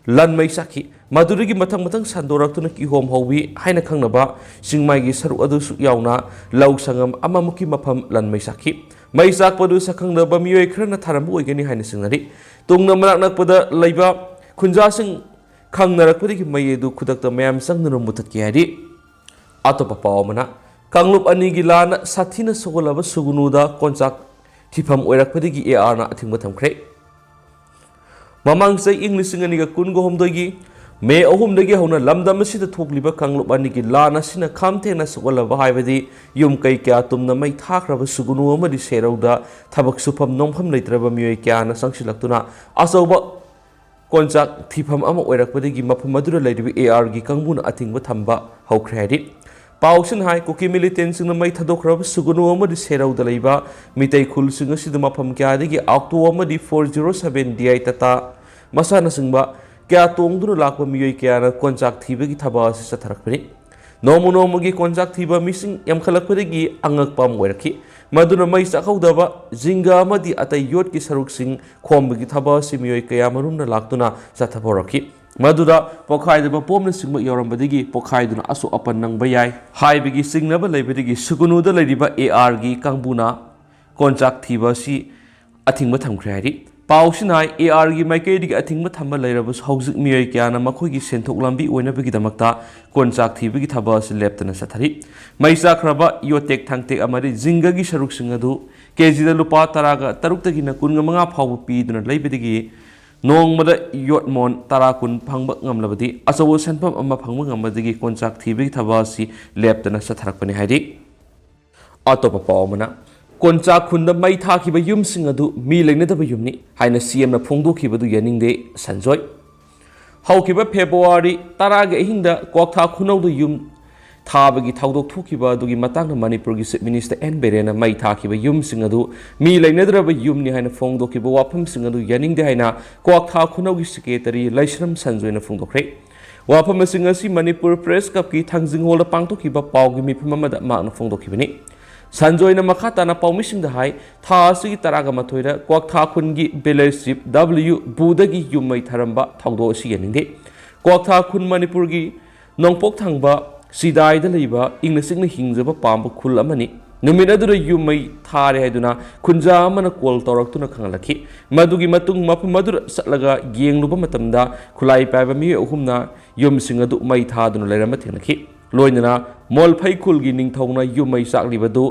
ꯂꯟꯃꯩ ꯆꯥꯛꯈꯤ꯫ ꯃꯗꯨꯗꯒꯤ ꯃꯊꯪ ꯃꯊꯪ ꯁꯟꯗꯣꯔꯛꯇꯨꯅ ꯀꯤꯍꯣꯝ ꯍꯧꯕꯤ ꯍꯥꯏꯅ ꯈꯪꯅꯕ ꯆꯤꯡꯃꯥꯏꯒꯤ ꯁꯔꯨꯛ ꯑꯗꯨꯁꯨ ꯌꯥꯎꯅ ꯂꯧ ꯁꯪꯉꯝ ꯑꯃꯃꯨꯛꯀꯤ ꯃꯐꯝ ꯂꯟꯃꯩ ꯆꯥꯛꯈꯤ꯫ ꯃꯩ ꯆꯥꯛꯄꯗꯨ ꯁꯛꯈꯪꯗꯕ ꯃꯤꯑꯣꯏ ꯈꯔꯅ ꯊꯥꯔꯝꯕ ꯑꯣꯏꯒꯅꯤ ꯍꯥꯏꯅ ꯆꯤꯡꯅꯔꯤ꯫ ꯇꯨꯡꯅ ꯃꯅꯥꯛ ꯅꯛꯄꯗ ꯂꯩꯕ ꯈꯨꯟꯖꯥꯁꯤꯡ ꯈꯪꯅꯔꯛꯄꯗꯒꯤ ꯃꯩ ꯑꯗꯨ ꯈꯨꯗꯛꯇ ꯃꯌꯥꯝ ꯆꯪꯗꯨꯅ ꯃꯨꯊꯠꯈꯤ ꯍꯥꯏꯔꯤ꯫ ꯑꯇꯣꯞꯄ ꯄꯥꯎ ꯑꯃꯅ, ꯀꯥꯡꯂꯨꯞ ꯑꯅꯤꯒꯤ ꯂꯥꯟꯅ ꯁꯥꯊꯤꯅ ꯁꯣꯛꯍꯜꯂꯕ ꯁꯨꯒꯨꯅꯨꯗ ꯀꯣꯟꯆꯥꯛ ꯊꯤꯐꯝ ꯑꯣꯏꯔꯛꯄꯗꯒꯤ ꯑꯦ ꯑꯥꯔꯅ ꯑꯊꯤꯡꯕ ꯊꯝꯈ꯭ꯔꯦ꯫ ꯃꯃꯥꯡ ꯆꯍꯤ ꯏꯪ ꯂꯤꯁꯤꯡ ꯑꯅꯤꯒ ꯀꯨꯟꯒ ꯍꯨꯝꯗꯣꯏꯒꯤ ꯃꯦ ꯑꯍꯨꯝꯗꯒꯤ ꯍꯧꯅ ꯂꯝꯗꯝ ꯑꯁꯤꯗ ꯊꯣꯛꯂꯤꯕ ꯀꯥꯡꯂꯨꯞ ꯑꯅꯤꯒꯤ ꯂꯥꯟ ꯑꯁꯤꯅ ꯈꯝ ꯊꯦꯡꯅ ꯁꯣꯛꯍꯜꯂꯕ ꯍꯥꯏꯕꯗꯤ ꯌꯨꯝ ꯀꯩ ꯀꯌꯥ ꯇꯨꯝꯅ ꯃꯩ ꯊꯥꯈ꯭ꯔꯕ ꯁꯨꯒꯨꯅꯨ ꯑꯃꯗꯤ ꯁꯦꯔꯧꯗ ꯊꯕꯛ ꯁꯨꯐꯝ ꯅꯣꯝꯐꯝ ꯂꯩꯇ꯭ꯔꯕ ꯃꯤꯑꯣꯏ ꯀꯌꯥꯅ ꯆꯪꯁꯤꯜꯂꯛꯇꯨꯅ ꯑꯆꯧꯕ ꯀꯣꯟꯆꯥꯛ ꯊꯤꯐꯝ ꯑꯃ ꯑꯣꯏꯔꯛꯄꯗꯒꯤ ꯃꯐꯝ ꯑꯗꯨꯗ ꯂꯩꯔꯤꯕ ꯑꯦ ꯑꯥꯔꯒꯤ ꯀꯥꯡꯕꯨꯅ ꯑꯊꯤꯡꯕ ꯊꯝꯕ ꯍꯧꯈ꯭ꯔꯦ ꯍꯥꯏꯔꯤ꯫ ꯄꯥꯎꯁꯤꯅ ꯍꯥꯏ, ꯀꯨꯀꯤ ꯃꯤꯂꯤꯇꯦꯟꯁꯤꯡꯅ ꯃꯩ ꯊꯥꯗꯣꯛꯈ꯭ꯔꯕ ꯁꯨꯒꯨꯅꯨ ꯑꯃꯗꯤ ꯁꯦꯔꯧꯗ ꯂꯩꯕ ꯃꯤꯇꯩ ꯈꯨꯜꯁꯤꯡ ꯑꯁꯤꯗ ꯃꯐꯝ ꯀꯌꯥꯗꯒꯤ ꯑꯣꯛꯇꯣ ꯑꯃꯗꯤ four zero seven D I Tata ꯃꯁꯥꯟꯅꯆꯤꯡꯕ ꯀꯌꯥ ꯇꯣꯡꯗꯨꯅ ꯂꯥꯛꯄ ꯃꯤꯑꯣꯏ ꯀꯌꯥꯅ ꯀꯣꯟꯆꯥꯛ ꯊꯤꯕꯒꯤ ꯊꯕꯛ ꯑꯁꯤ ꯆꯠꯊꯔꯛꯄꯅꯤ꯫ ꯅꯣꯡꯃ ꯅꯣꯡꯃꯒꯤ ꯀꯣꯟꯆꯥꯛ ꯊꯤꯕ ꯃꯤꯁꯤꯡ ꯌꯥꯝꯈꯠꯂꯛꯄꯗꯒꯤ ꯑꯉꯛꯄ ꯑꯃ ꯑꯣꯏꯔꯛꯈꯤ꯫ ꯃꯗꯨꯅ ꯃꯩ ꯆꯥꯛꯍꯧꯗꯕ ꯖꯤꯡꯒ ꯑꯃꯗꯤ ꯑꯇꯩ ꯌꯣꯠꯀꯤ ꯁꯔꯨꯛꯁꯤꯡ ꯈꯣꯝꯕꯒꯤ ꯊꯕꯛ ꯑꯁꯤ ꯃꯤꯑꯣꯏ ꯀꯌꯥꯃꯔꯨꯝꯅ ꯂꯥꯛꯇꯨꯅ ꯆꯠꯊꯕ ꯍꯧꯔꯛꯈꯤ꯫ ꯃꯗꯨꯗ ꯄꯣꯈꯥꯏꯗꯕ ꯄꯣꯝꯅꯆꯤꯡꯕ ꯌꯥꯎꯔꯝꯕꯗꯒꯤ ꯄꯣꯈꯥꯏꯗꯨꯅ ꯑꯁꯣꯛ ꯑꯄꯟ ꯅꯪꯕ ꯌꯥꯏ ꯍꯥꯏꯕꯒꯤ ꯆꯤꯡꯅꯕ ꯂꯩꯕꯗꯒꯤ ꯁꯨꯒꯨꯅꯨꯗ ꯂꯩꯔꯤꯕ ꯑꯦ ꯑꯥꯔꯒꯤ ꯀꯥꯡꯕꯨꯅ ꯀꯣꯟꯆꯥꯛ ꯊꯤꯕ ꯑꯁꯤ ꯑꯊꯤꯡꯕ ꯊꯝꯈ꯭ꯔꯦ ꯍꯥꯏꯔꯤ꯫ ꯄꯥꯎꯁꯤꯅ ꯑꯦ ꯑꯥꯔꯒꯤ ꯃꯥꯏꯀꯩꯗꯒꯤ ꯑꯊꯤꯡꯕ ꯊꯝꯕ ꯂꯩꯔꯕꯁꯨ ꯍꯧꯖꯤꯛ ꯃꯤꯑꯣꯏ ꯀꯌꯥꯅ ꯃꯈꯣꯏꯒꯤ ꯁꯦꯟꯊꯣꯛ ꯂꯝꯕꯤ ꯑꯣꯏꯅꯕꯒꯤꯗꯃꯛꯇ ꯀꯣꯟꯆꯥꯛ ꯊꯤꯕꯒꯤ ꯊꯕꯛ ꯑꯁꯤ ꯂꯦꯞꯇꯅ ꯆꯠꯊꯔꯤ꯫ ꯃꯩ ꯆꯥꯛꯈ꯭ꯔꯕ ꯌꯣꯠꯇꯦꯛ ꯊꯥꯡꯇꯦꯛ ꯑꯃꯗꯤ ꯖꯤꯡꯒꯒꯤ ꯁꯔꯨꯛꯁꯤꯡ ꯑꯗꯨ ꯀꯦꯖꯤꯗ ꯂꯨꯄꯥ ꯇꯔꯥꯒ ꯇꯔꯨꯛꯇꯒꯤꯅ ꯀꯨꯟꯒ ꯃꯉꯥ ꯐꯥꯎꯕ ꯄꯤꯗꯨꯅ ꯂꯩꯕꯗꯒꯤ ꯅꯣꯡꯃꯗ ꯌꯣꯠ ꯃꯣꯟ ꯇꯔꯥ ꯀꯨꯟ ꯐꯪꯕ ꯉꯝꯂꯕꯗꯤ ꯑꯆꯧꯕ ꯁꯦꯟꯐꯝ ꯑꯃ ꯐꯪꯕ ꯉꯝꯕꯗꯒꯤ ꯀꯣꯟꯆꯥꯛ ꯊꯤꯕꯒꯤ ꯊꯕꯛ ꯑꯁꯤ ꯂꯦꯞꯇꯅ ꯆꯠꯊꯔꯛꯄꯅꯤ ꯍꯥꯏꯔꯤ꯫ ꯑꯇꯣꯞꯄ ꯄꯥꯎ ꯑꯃꯅ, ꯀꯣꯟꯆꯥꯛ ꯈꯨꯟꯗ ꯃꯩ ꯊꯥꯈꯤꯕ ꯌꯨꯝꯁꯤꯡ ꯑꯗꯨ ꯃꯤ ꯂꯩꯅꯗꯕ ꯌꯨꯝꯅꯤ ꯍꯥꯏꯅ ꯁꯤ ꯑꯦꯝꯅ ꯐꯣꯡꯗꯣꯛꯈꯤꯕꯗꯨ ꯌꯥꯅꯤꯡꯗꯦ, ꯁꯟꯖꯣꯏ꯫ ꯍꯧꯈꯤꯕ ꯐꯦꯕ꯭ꯔꯨꯋꯥꯔꯤ ꯇꯔꯥꯒꯤ ꯑꯍꯤꯡꯗ ꯀ꯭ꯋꯥꯛꯊꯥ ꯈꯨꯅꯧꯗ ꯌꯨꯝ ꯊꯥꯕꯒꯤ ꯊꯧꯗꯣꯛ ꯊꯣꯛꯈꯤꯕ ꯑꯗꯨꯒꯤ ꯃꯇꯥꯡꯗ ꯃꯅꯤꯄꯨꯔꯒꯤ ꯆꯤꯐ ꯃꯤꯅꯤꯁꯇꯔ ꯑꯦꯟ ꯕꯤꯔꯦꯟꯅ ꯃꯩ ꯊꯥꯈꯤꯕ ꯌꯨꯝꯁꯤꯡ ꯑꯗꯨ ꯃꯤ ꯂꯩꯅꯗ꯭ꯔꯕ ꯌꯨꯝꯅꯤ ꯍꯥꯏꯅ ꯐꯣꯡꯗꯣꯛꯈꯤꯕ ꯋꯥꯐꯝꯁꯤꯡ ꯑꯗꯨ ꯌꯥꯅꯤꯡꯗꯦ ꯍꯥꯏꯅ ꯀ꯭ꯋꯥꯛꯊꯥ ꯈꯨꯅꯧꯒꯤ ꯁꯦꯀ꯭ꯔꯦꯇꯔꯤ ꯂꯩꯁ꯭ꯔꯝ ꯁꯟꯖꯣꯏꯅ ꯐꯣꯡꯗꯣꯛꯈ꯭ꯔꯦ꯫ ꯋꯥꯐꯝꯁꯤꯡ ꯑꯁꯤ ꯃꯅꯤꯄꯨꯔ ꯄ꯭ꯔꯦꯁ ꯀ꯭ꯂꯕꯀꯤ ꯊꯥꯡꯖꯤꯡ ꯍꯣꯜꯗ ꯄꯥꯡꯊꯣꯛꯈꯤꯕ ꯄꯥꯎꯒꯤ ꯃꯤꯐꯝ ꯑꯃꯗ ꯃꯍꯥꯛꯅ ꯐꯣꯡꯗꯣꯛꯈꯤꯕꯅꯤ꯫ ꯁꯟꯖꯣꯏꯅ ꯃꯈꯥ ꯇꯥꯅ ꯄꯥꯎꯃꯤꯁꯤꯡꯗ ꯍꯥꯏ, ꯊꯥ ꯑꯁꯤꯒꯤ ꯇꯔꯥꯒ ꯃꯥꯊꯣꯏꯗ ꯀ꯭ꯋꯥꯛꯊꯥ ꯈꯨꯟꯒꯤ ꯚꯤꯂꯦꯖ ꯆꯤꯐ ꯗꯕ꯭ꯂꯤꯌꯨ ꯕꯨꯗꯒꯤ ꯌꯨꯝ ꯃꯩ ꯊꯥꯔꯝꯕ ꯊꯧꯗꯣꯛ ꯑꯁꯤ ꯌꯥꯅꯤꯡꯗꯦ꯫ ꯀ꯭ꯋꯥꯛꯊꯥ ꯈꯨꯟ ꯃꯅꯤꯄꯨꯔꯒꯤ ꯅꯣꯡꯄꯣꯛ ꯊꯪꯕ ꯁꯤꯗꯥꯏꯗ ꯂꯩꯕ ꯏꯪꯅ ꯆꯤꯛꯅ ꯍꯤꯡꯖꯕ ꯄꯥꯝꯕ ꯈꯨꯜ ꯑꯃꯅꯤ꯫ ꯅꯨꯃꯤꯠ ꯑꯗꯨꯗ ꯌꯨꯝ ꯃꯩ ꯊꯥꯔꯦ ꯍꯥꯏꯗꯨꯅ ꯈꯨꯟꯖꯥ ꯑꯃꯅ ꯀꯣꯜ ꯇꯧꯔꯛꯇꯨꯅ ꯈꯪꯍꯜꯂꯛꯈꯤ꯫ ꯃꯗꯨꯒꯤ ꯃꯇꯨꯡ ꯃꯐꯝ ꯑꯗꯨꯗ ꯆꯠꯂꯒ ꯌꯦꯡꯂꯨꯕ ꯃꯇꯝꯗ ꯈꯨꯠꯂꯥꯏ ꯄꯥꯏꯕ ꯃꯤꯑꯣꯏ ꯑꯍꯨꯝꯅ ꯌꯨꯝꯁꯤꯡ ꯑꯗꯨ ꯃꯩ ꯊꯥꯗꯨꯅ ꯂꯩꯔꯝꯕ ꯊꯦꯡꯅꯈꯤ꯫ ꯂꯣꯏꯅꯅ ꯃꯣꯜꯐꯩ ꯈꯨꯜꯒꯤ ꯅꯤꯡꯊꯧꯅ ꯌꯨꯝ ꯃꯩ ꯆꯥꯛꯂꯤꯕꯗꯨ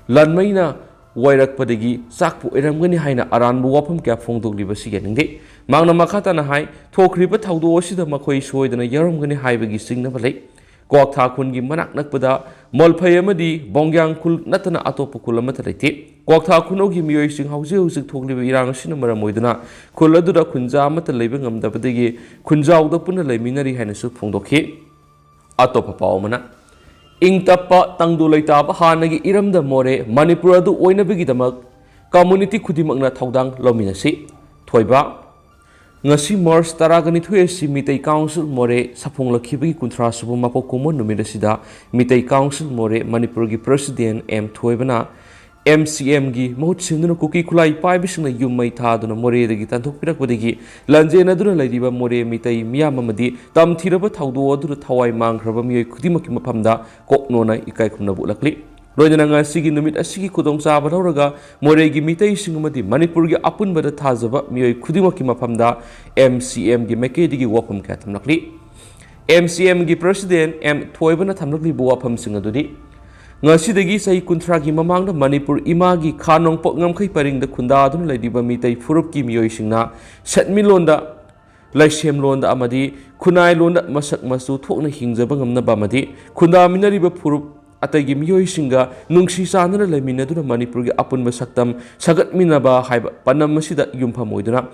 ꯂꯟꯃꯩꯅ ꯋꯥꯏꯔꯛꯄꯗꯒꯤ ꯆꯥꯛꯄ ꯑꯣꯏꯔꯝꯒꯅꯤ ꯍꯥꯏꯅ ꯑꯔꯥꯟꯕ ꯋꯥꯐꯝ ꯀꯌꯥ ꯐꯣꯡꯗꯣꯛꯂꯤꯕꯁꯤ ꯌꯥꯅꯤꯡꯗꯦ꯫ ꯃꯍꯥꯛꯅ ꯃꯈꯥ ꯇꯥꯅ ꯍꯥꯏ, ꯊꯣꯛꯈ꯭ꯔꯤꯕ ꯊꯧꯗꯣꯛ ꯑꯁꯤꯗ ꯃꯈꯣꯏ ꯁꯣꯏꯗꯅ ꯌꯥꯎꯔꯝꯒꯅꯤ ꯍꯥꯏꯕꯒꯤ ꯆꯤꯡꯅꯕ ꯂꯩ꯫ ꯀ꯭ꯋꯥꯛꯊꯥ ꯈꯨꯟꯒꯤ ꯃꯅꯥꯛ ꯅꯛꯄꯗ ꯃꯣꯜꯐꯩ ꯑꯃꯗꯤ ꯕꯣꯡꯌꯥꯡ ꯈꯨꯜ ꯅꯠꯇꯅ ꯑꯇꯣꯞꯄ ꯈꯨꯜ ꯑꯃꯠꯇ ꯂꯩꯇꯦ꯫ ꯀ꯭ꯋꯥꯛꯊꯥ ꯈꯨꯅꯧꯒꯤ ꯃꯤꯑꯣꯏꯁꯤꯡ ꯍꯧꯖꯤꯛ ꯍꯧꯖꯤꯛ ꯊꯣꯛꯂꯤꯕ ꯏꯔꯥꯡ ꯑꯁꯤꯅ ꯃꯔꯝ ꯑꯣꯏꯗꯨꯅ ꯈꯨꯜ ꯑꯗꯨꯗ ꯈꯨꯟꯖꯥ ꯑꯃꯠꯇ ꯂꯩꯕ ꯉꯝꯗꯕꯗꯒꯤ ꯈꯨꯟꯖꯥꯎꯗ ꯄꯨꯟꯅ ꯂꯩꯃꯤꯟꯅꯔꯤ ꯍꯥꯏꯅꯁꯨ ꯐꯣꯡꯗꯣꯛꯈꯤ꯫ ꯑꯇꯣꯞꯄ ꯄꯥꯎ ꯑꯃꯅ, ꯏꯪ ꯇꯞꯄ ꯇꯪꯗꯨ ꯂꯩꯇꯥꯕ ꯍꯥꯟꯅꯒꯤ ꯏꯔꯝꯗꯝ ꯃꯣꯔꯦ ꯃꯅꯤꯄꯨꯔ ꯑꯗꯨ ꯑꯣꯏꯅꯕꯒꯤꯗꯃꯛ ꯀꯝꯃ꯭ꯌꯨꯅꯤꯇꯤ ꯈꯨꯗꯤꯡꯃꯛꯅ ꯊꯧꯗꯥꯡ ꯂꯧꯃꯤꯟꯅꯁꯤ꯫ ꯊꯣꯏꯕ꯫ ꯉꯁꯤ ꯃꯥꯔꯆ ꯇꯔꯥꯒ ꯅꯤꯊꯣꯏ ꯑꯁꯤ ꯃꯤꯇꯩ ꯀꯥꯎꯟꯁꯤꯜ ꯃꯣꯔꯦ ꯁꯥꯐꯣꯡꯂꯛꯈꯤꯕꯒꯤ ꯀꯨꯟꯊ꯭ꯔꯥ ꯁꯨꯕ ꯃꯄꯣꯛ ꯀꯨꯝꯑꯣꯟ ꯅꯨꯃꯤꯠ ꯑꯁꯤꯗ ꯃꯤꯇꯩ ꯀꯥꯎꯟꯁꯤꯜ ꯃꯣꯔꯦ ꯃꯅꯤꯄꯨꯔꯒꯤ ꯄ꯭ꯔꯦꯁꯤꯗꯦꯟꯠ ꯑꯦꯝ ꯊꯣꯏꯕꯅ ꯑꯦꯝ ꯁꯤ ꯑꯦꯝꯒꯤ ꯃꯍꯨꯠ ꯁꯤꯟꯗꯨꯅ ꯀꯨꯀꯤ ꯈꯨꯠꯂꯥꯏ ꯄꯥꯏꯕꯁꯤꯡꯅ ꯌꯨꯝ ꯃꯩ ꯊꯥꯗꯨꯅ ꯃꯣꯔꯦꯗꯒꯤ ꯇꯥꯟꯊꯣꯛꯄꯤꯔꯛꯄꯗꯒꯤ ꯂꯥꯟꯖꯦꯟꯅꯗꯨꯅ ꯂꯩꯔꯤꯕ ꯃꯣꯔꯦ ꯃꯤꯇꯩ ꯃꯤꯌꯥꯝ ꯑꯃꯗꯤ ꯇꯝꯊꯤꯔꯕ ꯊꯧꯗꯣꯛ ꯑꯗꯨꯗ ꯊꯋꯥꯏ ꯃꯥꯡꯈ꯭ꯔꯕ ꯃꯤꯑꯣꯏ ꯈꯨꯗꯤꯡꯃꯛꯀꯤ ꯃꯐꯝꯗ ꯀꯣꯛꯅꯣꯟꯅ ꯏꯀꯥꯏ ꯈꯨꯝꯅꯕ ꯎꯠꯂꯛꯂꯤ꯫ ꯂꯣꯏꯅꯅ ꯉꯁꯤꯒꯤ ꯅꯨꯃꯤꯠ ꯑꯁꯤꯒꯤ ꯈꯨꯗꯣꯡꯆꯥꯕ ꯂꯧꯔꯒ ꯃꯣꯔꯦꯒꯤ ꯃꯤꯇꯩꯁꯤꯡ ꯑꯃꯗꯤ ꯃꯅꯤꯄꯨꯔꯒꯤ ꯑꯄꯨꯟꯕꯗ ꯊꯥꯖꯕ ꯃꯤꯑꯣꯏ ꯈꯨꯗꯤꯡꯃꯛꯀꯤ ꯃꯐꯝꯗ ꯑꯦꯝ ꯁꯤ ꯑꯦꯝꯒꯤ ꯃꯥꯏꯀꯩꯗꯒꯤ ꯋꯥꯐꯝ ꯀꯌꯥ ꯊꯝꯂꯛꯂꯤ꯫ ꯑꯦꯝ ꯁꯤ ꯑꯦꯝꯒꯤ ꯄ꯭ꯔꯁꯤꯗꯦꯟ ꯑꯦꯝ ꯊꯣꯏꯕꯅ ꯊꯝꯂꯛꯂꯤꯕ ꯋꯥꯐꯝꯁꯤꯡ ꯑꯗꯨꯗꯤ, ꯉꯁꯤꯗꯒꯤ ꯆꯍꯤ ꯀꯨꯟꯊ꯭ꯔꯥꯒꯤ ꯃꯃꯥꯡꯗ ꯃꯅꯤꯄꯨꯔ ꯏꯃꯥꯒꯤ ꯈꯥ ꯅꯣꯡꯄꯣꯛ ꯉꯝꯈꯩ ꯄꯔꯤꯡꯗ ꯈꯨꯟꯗꯥꯗꯨꯅ ꯂꯩꯔꯤꯕ ꯃꯤꯇꯩ ꯐꯨꯔꯨꯞꯀꯤ ꯃꯤꯑꯣꯏꯁꯤꯡꯅ ꯁꯦꯟꯃꯤꯠꯂꯣꯟꯗ, ꯂꯥꯏꯁꯦꯝꯂꯣꯟꯗ ꯑꯃꯗꯤ ꯈꯨꯟꯅꯥꯏꯂꯣꯟꯗ ꯃꯁꯛ ꯃꯆꯨ ꯊꯣꯛꯅ ꯍꯤꯡꯖꯕ ꯉꯝꯅꯕ ꯑꯃꯗꯤ ꯈꯨꯟꯗꯥꯃꯤꯟꯅꯔꯤꯕ ꯐꯨꯔꯨꯞ ꯑꯇꯩꯒꯤ ꯃꯤꯑꯣꯏꯁꯤꯡꯒ ꯅꯨꯡꯁꯤ ꯆꯥꯟꯅꯅ ꯂꯩꯃꯤꯟꯅꯗꯨꯅ ꯃꯅꯤꯄꯨꯔꯒꯤ ꯑꯄꯨꯟꯕ ꯁꯛꯇꯝ ꯁꯥꯒꯠꯃꯤꯟꯅꯕ ꯍꯥꯏꯕ ꯄꯥꯟꯗꯝ ꯑꯁꯤꯗ ꯌꯨꯝꯐꯝ ꯑꯣꯏꯗꯨꯅ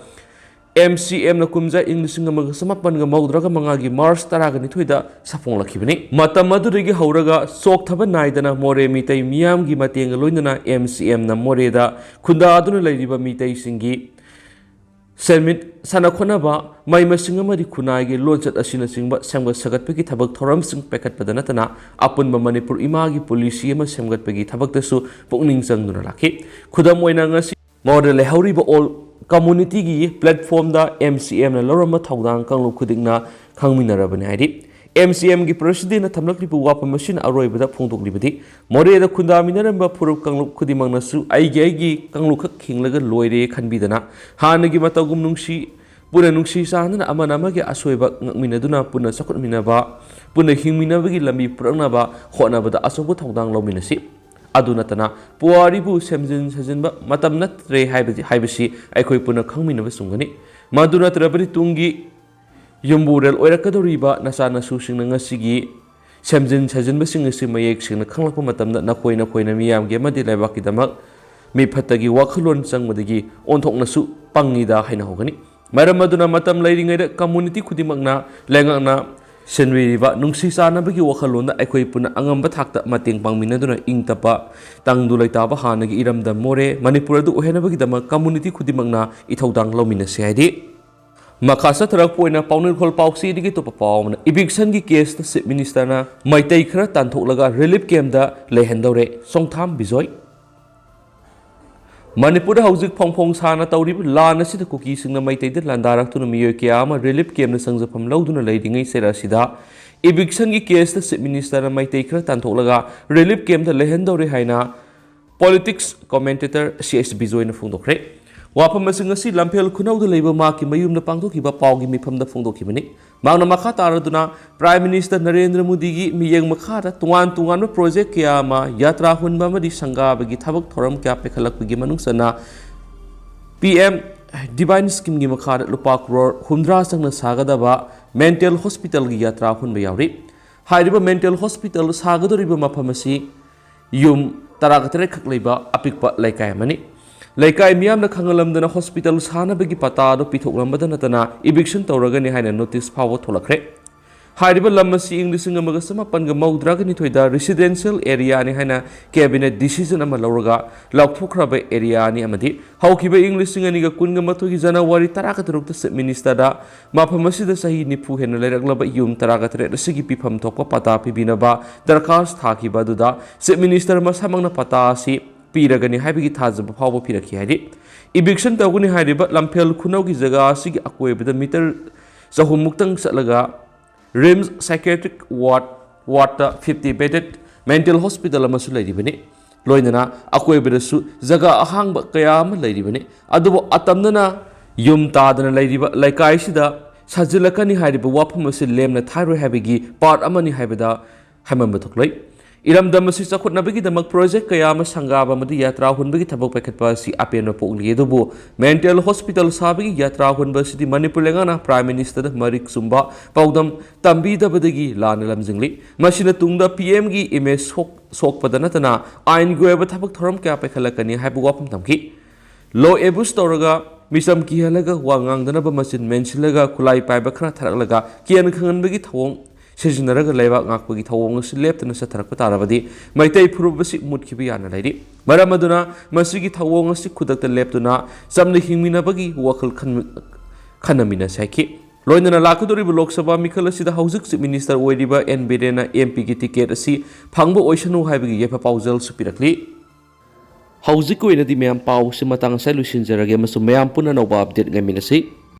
ꯑꯦꯝ ꯁꯤ ꯑꯦꯝꯅ ꯀꯨꯝꯖꯥ ꯏꯪ ꯂꯤꯁꯤꯡ ꯑꯃꯒ ꯆꯃꯥꯄꯟꯒ ꯃꯧꯗ꯭ꯔꯥꯒ ꯃꯉꯥꯒꯤ ꯃꯥꯔꯆ ꯇꯔꯥꯒ ꯅꯤꯊꯣꯏꯗ ꯁꯥꯐꯣꯡꯂꯛꯈꯤꯕꯅꯤ꯫ ꯃꯇꯝ ꯑꯗꯨꯗꯒꯤ ꯍꯧꯔꯒ ꯆꯣꯛꯊꯕ ꯅꯥꯏꯗꯅ ꯃꯣꯔꯦ ꯃꯤꯇꯩ ꯃꯤꯌꯥꯝꯒꯤ ꯃꯇꯦꯡꯒ ꯂꯣꯏꯅꯅ ꯑꯦꯝ ꯁꯤ ꯑꯦꯝꯅ ꯃꯣꯔꯦꯗ ꯈꯨꯟꯗꯥꯗꯨꯅ ꯂꯩꯔꯤꯕ ꯃꯤꯇꯩꯁꯤꯡꯒꯤ ꯁꯦꯟꯃꯤꯠ ꯁꯥꯟꯅ ꯈꯣꯠꯅꯕ, ꯃꯍꯩ ꯃꯁꯤꯡ ꯑꯃꯗꯤ ꯈꯨꯟꯅꯥꯏꯒꯤ ꯂꯣꯟꯆꯠ ꯑꯁꯤꯅꯆꯤꯡꯕ ꯁꯦꯝꯒꯠ ꯁꯥꯒꯠꯄꯒꯤ ꯊꯕꯛ ꯊꯧꯔꯝꯁꯤꯡ ꯄꯥꯏꯈꯠꯄꯗ ꯅꯠꯇꯅ ꯑꯄꯨꯟꯕ ꯃꯅꯤꯄꯨꯔ ꯏꯃꯥꯒꯤ ꯄꯣꯂꯤꯁꯤ ꯑꯃ ꯁꯦꯝꯒꯠꯄꯒꯤ ꯊꯕꯛꯇꯁꯨ ꯄꯨꯛꯅꯤꯡ ꯆꯪꯗꯨꯅ ꯂꯥꯛꯈꯤ꯫ ꯈꯨꯗꯝ ꯑꯣꯏꯅ ꯉꯁꯤ ꯃꯣꯔꯦꯗ ꯂꯩꯍꯧꯔꯤꯕ ꯑꯣꯜ ꯀꯝꯃꯨꯅꯤꯇꯤꯒꯤ ꯄ꯭ꯂꯦꯠꯐꯣꯝꯗ ꯑꯦꯝ ꯁꯤ ꯑꯦꯝꯅ ꯂꯧꯔꯝꯕ ꯊꯧꯗꯥꯡ ꯀꯥꯡꯂꯨꯞ ꯈꯨꯗꯤꯡꯅ ꯈꯪꯃꯤꯟꯅꯔꯕꯅꯤ ꯍꯥꯏꯗꯤ, ꯑꯦꯝ ꯁꯤ ꯑꯦꯝꯒꯤ ꯄ꯭ꯔꯁꯤꯗꯦꯟꯅ ꯊꯝꯂꯛꯂꯤꯕ ꯋꯥꯐꯝ ꯑꯁꯤꯅ ꯑꯔꯣꯏꯕꯗ ꯐꯣꯡꯗꯣꯛꯂꯤꯕꯗꯤ, ꯃꯣꯔꯦꯗ ꯈꯨꯟꯗꯥꯃꯤꯟꯅꯔꯝꯕ ꯐꯨꯔꯨꯞ ꯀꯥꯡꯂꯨꯞ ꯈꯨꯗꯤꯡꯃꯛꯅꯁꯨ ꯑꯩꯒꯤ ꯑꯩꯒꯤ ꯀꯥꯡꯂꯨꯞꯈꯛ ꯍꯤꯡꯂꯒ ꯂꯣꯏꯔꯦ ꯈꯟꯕꯤꯗꯅ, ꯍꯥꯟꯅꯒꯤ ꯃꯇꯧꯒꯨꯝ ꯅꯨꯡꯁꯤ, ꯄꯨꯟꯅ ꯅꯨꯡꯁꯤ ꯆꯥꯟꯅꯅ ꯑꯃꯅ ꯑꯃꯒꯤ ꯑꯁꯣꯏꯕ ꯉꯛꯃꯤꯟꯅꯗꯨꯅ ꯄꯨꯟꯅ ꯆꯥꯎꯈꯠꯃꯤꯟꯅꯕ, ꯄꯨꯟꯅ ꯍꯤꯡꯃꯤꯟꯅꯕꯒꯤ ꯂꯝꯕꯤ ꯄꯨꯔꯛꯅꯕ ꯍꯣꯠꯅꯕꯗ ꯑꯆꯧꯕ ꯊꯧꯗꯥꯡ ꯂꯧꯃꯤꯟꯅꯁꯤ꯫ ꯑꯗꯨ ꯅꯠꯇꯅ ꯄꯨꯋꯥꯔꯤꯕꯨ ꯁꯦꯝꯖꯤꯟ ꯁꯥꯖꯤꯟꯕ ꯃꯇꯝ ꯅꯠꯇ꯭ꯔꯦ ꯍꯥꯏꯕꯁꯤ, ꯍꯥꯏꯕꯁꯤ ꯑꯩꯈꯣꯏ ꯄꯨꯟꯅ ꯈꯪꯃꯤꯟꯅꯕ ꯆꯨꯝꯒꯅꯤ꯫ ꯃꯗꯨ ꯅꯠꯇ꯭ꯔꯕꯗꯤ ꯇꯨꯡꯒꯤ ꯌꯨꯝꯕꯨꯔꯦꯜ ꯑꯣꯏꯔꯛꯀꯗꯧꯔꯤꯕ ꯅꯆꯥ ꯅꯁꯨꯁꯤꯡꯅ ꯉꯁꯤꯒꯤ ꯁꯦꯝꯖꯤꯟ ꯁꯥꯖꯤꯟꯕꯁꯤꯡ ꯑꯁꯤ ꯃꯌꯦꯛ ꯁꯦꯡꯅ ꯈꯪꯂꯛꯄ ꯃꯇꯝꯗ ꯅꯈꯣꯏ ꯅꯈꯣꯏꯅ ꯃꯤꯌꯥꯝꯒꯤ ꯑꯃꯗꯤ ꯂꯩꯕꯥꯛꯀꯤꯗꯃꯛ ꯃꯤꯐꯠꯇꯒꯤ ꯋꯥꯈꯜꯂꯣꯟ ꯆꯪꯕꯗꯒꯤ ꯑꯣꯟꯊꯣꯛꯅꯁꯨ ꯄꯪꯉꯤꯗ ꯍꯥꯏꯅ ꯍꯧꯒꯅꯤ꯫ ꯃꯔꯝ ꯑꯗꯨꯅ ꯃꯇꯝ ꯂꯩꯔꯤꯉꯩꯗ ꯀꯝꯃꯨꯅꯤꯇꯤ ꯈꯨꯗꯤꯡꯃꯛꯅ ꯂꯩꯉꯥꯛꯅ ꯁꯤꯟꯕꯤꯔꯤꯕ ꯅꯨꯡꯁꯤ ꯆꯥꯟꯅꯕꯒꯤ ꯋꯥꯈꯜꯂꯣꯟꯗ ꯑꯩꯈꯣꯏ ꯄꯨꯟꯅ ꯑꯉꯝꯕ ꯊꯥꯛꯇ ꯃꯇꯦꯡ ꯄꯥꯡꯃꯤꯟꯅꯗꯨꯅ ꯏꯪ ꯇꯞꯄ ꯇꯪꯗꯨ ꯂꯩꯇꯥꯕ ꯍꯥꯟꯅꯒꯤ ꯏꯔꯝꯗꯝ ꯃꯣꯔꯦ ꯃꯅꯤꯄꯨꯔ ꯑꯗꯨ ꯑꯣꯏꯍꯟꯅꯕꯒꯤꯗꯃꯛ ꯀꯝꯃꯨꯅꯤꯇꯤ ꯈꯨꯗꯤꯡꯃꯛꯅ ꯏꯊꯧꯗꯥꯡ ꯂꯧꯃꯤꯟꯅꯁꯤ ꯍꯥꯏꯗꯤ꯫ ꯃꯈꯥ ꯆꯠꯊꯔꯛꯄ ꯑꯣꯏꯅ ꯄꯥꯎꯅꯤꯡꯈꯣꯜ ꯄꯥꯎꯆꯦꯗꯒꯤ ꯑꯇꯣꯞꯄ ꯄꯥꯎ ꯑꯃꯅ, ꯏꯚꯤꯛꯁꯟꯒꯤ ꯀꯦꯁꯇ ꯆꯤꯐ ꯃꯤꯅꯤꯁꯇꯔꯅ ꯃꯩꯇꯩ ꯈꯔ ꯇꯥꯟꯊꯣꯛꯂꯒ ꯔꯤꯂꯤꯐ ꯀꯦꯝꯗ ꯂꯩꯍꯟꯗꯧꯔꯦ, ꯁꯣꯡꯊꯥꯝ ꯕꯤꯖꯣꯏ꯫ ꯃꯅꯤꯄꯨꯔꯗ ꯍꯧꯖꯤꯛ ꯐꯣꯡ ꯐꯣꯡ ꯁꯥꯅ ꯇꯧꯔꯤꯕ ꯂꯥꯟ ꯑꯁꯤꯗ ꯀꯨꯀꯤꯁꯤꯡꯅ ꯃꯩꯇꯩꯗ ꯂꯥꯟꯗꯥꯔꯛꯇꯨꯅ ꯃꯤꯑꯣꯏ ꯀꯌꯥ ꯑꯃ ꯔꯤꯂꯤꯐ ꯀꯦꯝꯞꯇ ꯆꯪꯖꯐꯝ ꯂꯧꯗꯨꯅ ꯂꯩꯔꯤꯉꯩ ꯆꯩꯔꯥꯛ ꯑꯁꯤꯗ ꯏꯚꯤꯛꯁꯟꯒꯤ ꯀꯦꯁꯇ ꯆꯤꯐ ꯃꯤꯅꯤꯁꯇꯔꯅ ꯃꯩꯇꯩ ꯈꯔ ꯇꯥꯟꯊꯣꯛꯂꯒ ꯔꯤꯂꯤꯐ ꯀꯦꯝꯞꯇ ꯂꯩꯍꯟꯗꯧꯔꯦ ꯍꯥꯏꯅ ꯄꯣꯂꯤꯇꯤꯛꯁ ꯀꯣꯃꯦꯟꯇꯦꯇꯔ ꯁꯤ ꯑꯩꯆ ꯕꯤꯖꯣꯏꯅ ꯐꯣꯡꯗꯣꯛꯈ꯭ꯔꯦ꯫ ꯋꯥꯐꯝ ꯑꯁꯤ ꯉꯁꯤ ꯂꯝꯐꯦꯜ ꯈꯨꯅꯧꯗ ꯂꯩꯕ ꯃꯍꯥꯛꯀꯤ ꯃꯌꯨꯝꯗ ꯄꯥꯡꯊꯣꯛꯈꯤꯕ ꯄꯥꯎꯒꯤ ꯃꯤꯐꯝꯗ ꯐꯣꯡꯗꯣꯛꯈꯤꯕꯅꯤ꯫ ꯃꯍꯥꯛꯅ ꯃꯈꯥ ꯇꯥꯔꯗꯨꯅ ꯄ꯭ꯔꯥꯏꯝ ꯃꯤꯅꯤꯁꯇꯔ ꯅꯔꯦꯟꯗ꯭ꯔ ꯃꯣꯗꯤꯒꯤ ꯃꯤꯠꯌꯦꯡ ꯃꯈꯥꯗ ꯇꯣꯉꯥꯟ ꯇꯣꯉꯥꯟꯕ ꯄ꯭ꯔꯣꯖꯦꯛ ꯀꯌꯥ ꯑꯃ, ꯌꯥꯇ꯭ꯔꯥ ꯍꯨꯟꯕ ꯑꯃꯗꯤ ꯁꯪꯒꯥꯕꯒꯤ ꯊꯕꯛ ꯊꯧꯔꯝ ꯀꯌꯥ ꯄꯥꯏꯈꯠꯂꯛꯄꯒꯤ ꯃꯅꯨꯡ ꯆꯟꯅ ꯄꯤ ꯑꯦꯝ ꯗꯤꯚꯥꯏꯟ ꯁ꯭ꯀꯤꯝꯒꯤ ꯃꯈꯥꯗ ꯂꯨꯄꯥ ꯀ꯭ꯔꯣꯔ ꯍꯨꯝꯗ꯭ꯔꯥ ꯆꯪꯅ ꯁꯥꯒꯗꯕ ꯃꯦꯟꯇꯦꯜ ꯍꯣꯁꯄꯤꯇꯥꯜꯒꯤ ꯌꯥꯇ꯭ꯔꯥ ꯍꯨꯟꯕ ꯌꯥꯎꯔꯤ꯫ ꯍꯥꯏꯔꯤꯕ ꯃꯦꯟꯇꯦꯜ ꯍꯣꯁꯄꯤꯇꯥꯜ ꯁꯥꯒꯗꯧꯔꯤꯕ ꯃꯐꯝ ꯑꯁꯤ ꯌꯨꯝ ꯇꯔꯥꯒ ꯇꯔꯦꯠ ꯈꯛ ꯂꯩꯕ ꯑꯄꯤꯛꯄ ꯂꯩꯀꯥꯏ ꯑꯃꯅꯤ꯫ ꯂꯩꯀꯥꯏ ꯃꯤꯌꯥꯝꯅ ꯈꯪꯍꯜꯂꯝꯗꯅ ꯍꯣꯁꯄꯤꯇꯥꯜ ꯁꯥꯅꯕꯒꯤ ꯄꯇꯥ ꯑꯗꯨ ꯄꯤꯊꯣꯛꯂꯝꯕꯗ ꯅꯠꯇꯅ ꯏꯚꯤꯛꯁꯟ ꯇꯧꯔꯒꯅꯤ ꯍꯥꯏꯅ ꯅꯣꯇꯤꯁ ꯐꯥꯎꯕ ꯊꯣꯛꯂꯛꯈ꯭ꯔꯦ꯫ ꯍꯥꯏꯔꯤꯕ ꯂꯝ ꯑꯁꯤ ꯏꯪ ꯂꯤꯁꯤꯡ ꯑꯃꯒ ꯆꯃꯥꯄꯟꯒ ꯃꯧꯗ꯭ꯔꯥꯒ ꯅꯤꯊꯣꯏꯗ ꯔꯤꯁꯤꯗꯦꯟꯁꯤꯌꯦꯜ ꯑꯦꯔꯤꯌꯥꯅꯤ ꯍꯥꯏꯅ ꯀꯦꯕꯤꯅꯦꯠ ꯗꯤꯁꯤꯖꯟ ꯑꯃ ꯂꯧꯔꯒ ꯂꯥꯎꯊꯣꯛꯈ꯭ꯔꯕ ꯑꯦꯔꯤꯌꯥꯅꯤ ꯑꯃꯗꯤ ꯍꯧꯈꯤꯕ ꯏꯪ ꯂꯤꯁꯤꯡ ꯑꯅꯤꯒ ꯀꯨꯟꯒ ꯃꯥꯊꯣꯏꯒꯤ ꯖꯅꯋꯥꯔꯤ ꯇꯔꯥꯒ ꯇꯔꯨꯛꯇ ꯆꯤꯐ ꯃꯤꯅꯤꯁꯇꯔꯗ ꯃꯐꯝ ꯑꯁꯤꯗ ꯆꯍꯤ ꯅꯤꯐꯨ ꯍꯦꯟꯅ ꯂꯩꯔꯛꯂꯕ ꯌꯨꯝ ꯇꯔꯥꯒ ꯇꯔꯦꯠ ꯑꯁꯤꯒꯤ ꯄꯤꯐꯝ ꯊꯣꯛꯄ ꯄꯇꯥ ꯄꯤꯕꯤꯅꯕ ꯗꯔꯈꯥꯁ ꯊꯥꯈꯤꯕ ꯑꯗꯨꯗ ꯆꯤꯐ ꯃꯤꯅꯤꯁꯇꯔ ꯃꯁꯥꯃꯛꯅ ꯄꯇꯥ ꯑꯁꯤ ꯄꯤꯔꯒꯅꯤ ꯍꯥꯏꯕꯒꯤ ꯊꯥꯖꯕ ꯐꯥꯎꯕ ꯄꯤꯔꯛꯈꯤ ꯍꯥꯏꯔꯤ꯫ ꯏꯚꯤꯛꯁꯟ ꯇꯧꯒꯅꯤ ꯍꯥꯏꯔꯤꯕ ꯂꯝꯐꯦꯜ ꯈꯨꯅꯧꯒꯤ ꯖꯒꯥ ꯑꯁꯤꯒꯤ ꯑꯀꯣꯏꯕꯗ ꯃꯤꯇꯔ ꯆꯍꯨꯝ ꯃꯨꯛꯇꯪ ꯆꯠꯂꯒ ꯔꯤꯝꯁ ꯁꯥꯏꯀꯦꯇ꯭ꯔꯤꯛ ꯋꯥꯔꯗ, ꯋꯥꯔꯗꯇ ꯐꯤꯐꯇꯤ ꯕꯦꯗꯦꯗ ꯃꯦꯟꯇꯦꯜ ꯍꯣꯁꯄꯤꯇꯥꯜ ꯑꯃꯁꯨ ꯂꯩꯔꯤꯕꯅꯤ꯫ ꯂꯣꯏꯅꯅ ꯑꯀꯣꯏꯕꯗꯁꯨ ꯖꯒꯥ ꯑꯍꯥꯡꯕ ꯀꯌꯥ ꯑꯃ ꯂꯩꯔꯤꯕꯅꯤ꯫ ꯑꯗꯨꯕꯨ ꯑꯇꯝꯅꯅ ꯌꯨꯝ ꯇꯥꯗꯅ ꯂꯩꯔꯤꯕ ꯂꯩꯀꯥꯏꯁꯤꯗ ꯁꯥꯖꯤꯜꯂꯛꯀꯅꯤ ꯍꯥꯏꯔꯤꯕ ꯋꯥꯐꯝ ꯑꯁꯤ ꯂꯦꯝꯅ ꯊꯥꯔꯣꯏ ꯍꯥꯏꯕꯒꯤ ꯄꯥꯔꯠ ꯑꯃꯅꯤ ꯍꯥꯏꯕꯗ ꯍꯥꯏꯃꯟꯕ ꯊꯣꯛꯂꯣꯏ꯫ ꯏꯔꯝꯗꯝ ꯑꯁꯤ ꯆꯥꯎꯈꯠꯅꯕꯒꯤꯗꯃꯛ ꯄ꯭ꯔꯣꯖꯦꯛ ꯀꯌꯥ ꯑꯃ ꯁꯪꯒꯥꯕ ꯑꯃꯗꯤ ꯌꯥꯇ꯭ꯔꯥ ꯍꯨꯟꯕꯒꯤ ꯊꯕꯛ ꯄꯥꯏꯈꯠꯄ ꯑꯁꯤ ꯑꯄꯦꯟꯕ ꯄꯣꯛꯂꯤ꯫ ꯑꯗꯨꯕꯨ ꯃꯦꯟꯇꯦꯜ ꯍꯣꯁꯄꯤꯇꯥꯜ ꯁꯥꯕꯒꯤ ꯌꯥꯇ꯭ꯔꯥ ꯍꯨꯟꯕ ꯑꯁꯤꯗꯤ ꯃꯅꯤꯄꯨꯔ ꯂꯩꯉꯥꯛꯅ ꯄ꯭ꯔꯥꯏꯝ ꯃꯤꯅꯤꯁꯇꯔꯗ ꯃꯔꯤꯛ ꯆꯨꯝꯕ ꯄꯥꯎꯗꯝ ꯇꯝꯕꯤꯗꯕꯗꯒꯤ ꯂꯥꯟꯅ ꯂꯝꯖꯤꯡꯂꯤ꯫ ꯃꯁꯤꯅ ꯇꯨꯡꯗ ꯄꯤ ꯑꯦꯝꯒꯤ ꯏꯃꯦꯖ ꯁꯣꯛ-, ꯁꯣꯛꯄꯗ ꯅꯠꯇꯅ ꯑꯥꯏꯟꯒꯤ ꯑꯣꯏꯕ ꯊꯕꯛ ꯊꯧꯔꯝ ꯀꯌꯥ ꯄꯥꯏꯈꯠꯂꯛꯀꯅꯤ ꯍꯥꯏꯕ ꯋꯥꯐꯝ ꯊꯝꯈꯤ꯫ ꯂꯣ ꯑꯦꯕ꯭ꯌꯨꯁ ꯇꯧꯔꯒ, ꯃꯤꯆꯝ ꯀꯤꯍꯜꯂꯒ, ꯋꯥ ꯉꯥꯡꯗꯅꯕ ꯃꯆꯤꯟ ꯃꯦꯟꯁꯤꯜꯂꯒ, ꯈꯨꯠꯂꯥꯏ ꯄꯥꯏꯕ ꯈꯔ ꯊꯥꯔꯛꯂꯒ ꯀꯤꯍꯟ ꯈꯪꯍꯟꯕꯒꯤ ꯊꯧꯑꯣꯡ ꯁꯤꯖꯤꯟꯅꯔꯒ ꯂꯩꯕꯥꯛ ꯉꯥꯛꯄꯒꯤ ꯊꯧꯑꯣꯡ ꯑꯁꯤ ꯂꯦꯞꯇꯅ ꯆꯠꯊꯔꯛꯄ ꯇꯥꯔꯕꯗꯤ ꯃꯩꯇꯩ ꯐꯨꯔꯨꯞ ꯑꯁꯤ ꯃꯨꯠꯈꯤꯕ ꯌꯥꯅ ꯂꯩꯔꯤ꯫ ꯃꯔꯝ ꯑꯗꯨꯅ ꯃꯁꯤꯒꯤ ꯊꯧꯑꯣꯡ ꯑꯁꯤ ꯈꯨꯗꯛꯇ ꯂꯦꯞꯇꯨꯅ ꯆꯝꯅ ꯍꯤꯡꯃꯤꯟꯅꯕꯒꯤ ꯋꯥꯈꯜ ꯈꯟ-, ꯈꯟꯅꯃꯤꯟꯅꯁꯤ ꯍꯥꯏꯈꯤ꯫ ꯂꯣꯏꯅꯅ ꯂꯥꯛꯀꯗꯧꯔꯤꯕ ꯂꯣꯛ ꯁꯚꯥ ꯃꯤꯈꯜ ꯑꯁꯤꯗ ꯍꯧꯖꯤꯛ ꯆꯤꯐ ꯃꯤꯅꯤꯁꯇꯔ ꯑꯣꯏꯔꯤꯕ ꯑꯦꯟ ꯕꯤꯔꯦꯟꯅ ꯑꯦꯝ ꯄꯤꯒꯤ ꯇꯤꯀꯦꯠ ꯑꯁꯤ ꯐꯪꯕ ꯑꯣꯏꯁꯅꯨ ꯍꯥꯏꯕꯒꯤ ꯌꯥꯏꯐ ꯄꯥꯎꯖꯦꯜꯁꯨ ꯄꯤꯔꯛꯂꯤ꯫ ꯍꯧꯖꯤꯛꯀꯤ ꯑꯣꯏꯅꯗꯤ ꯃꯌꯥꯝ ꯄꯥꯎꯁꯤ ꯃꯇꯥꯡ ꯑꯁꯤꯗ ꯂꯣꯏꯁꯤꯟꯖꯔꯒꯦ ꯑꯃꯁꯨꯡ ꯃꯌꯥꯝ ꯄꯨꯟꯅ ꯑꯅꯧꯕ ꯑꯞꯗꯦꯠ ꯉꯥꯏꯃꯤꯟꯅꯁꯤ꯫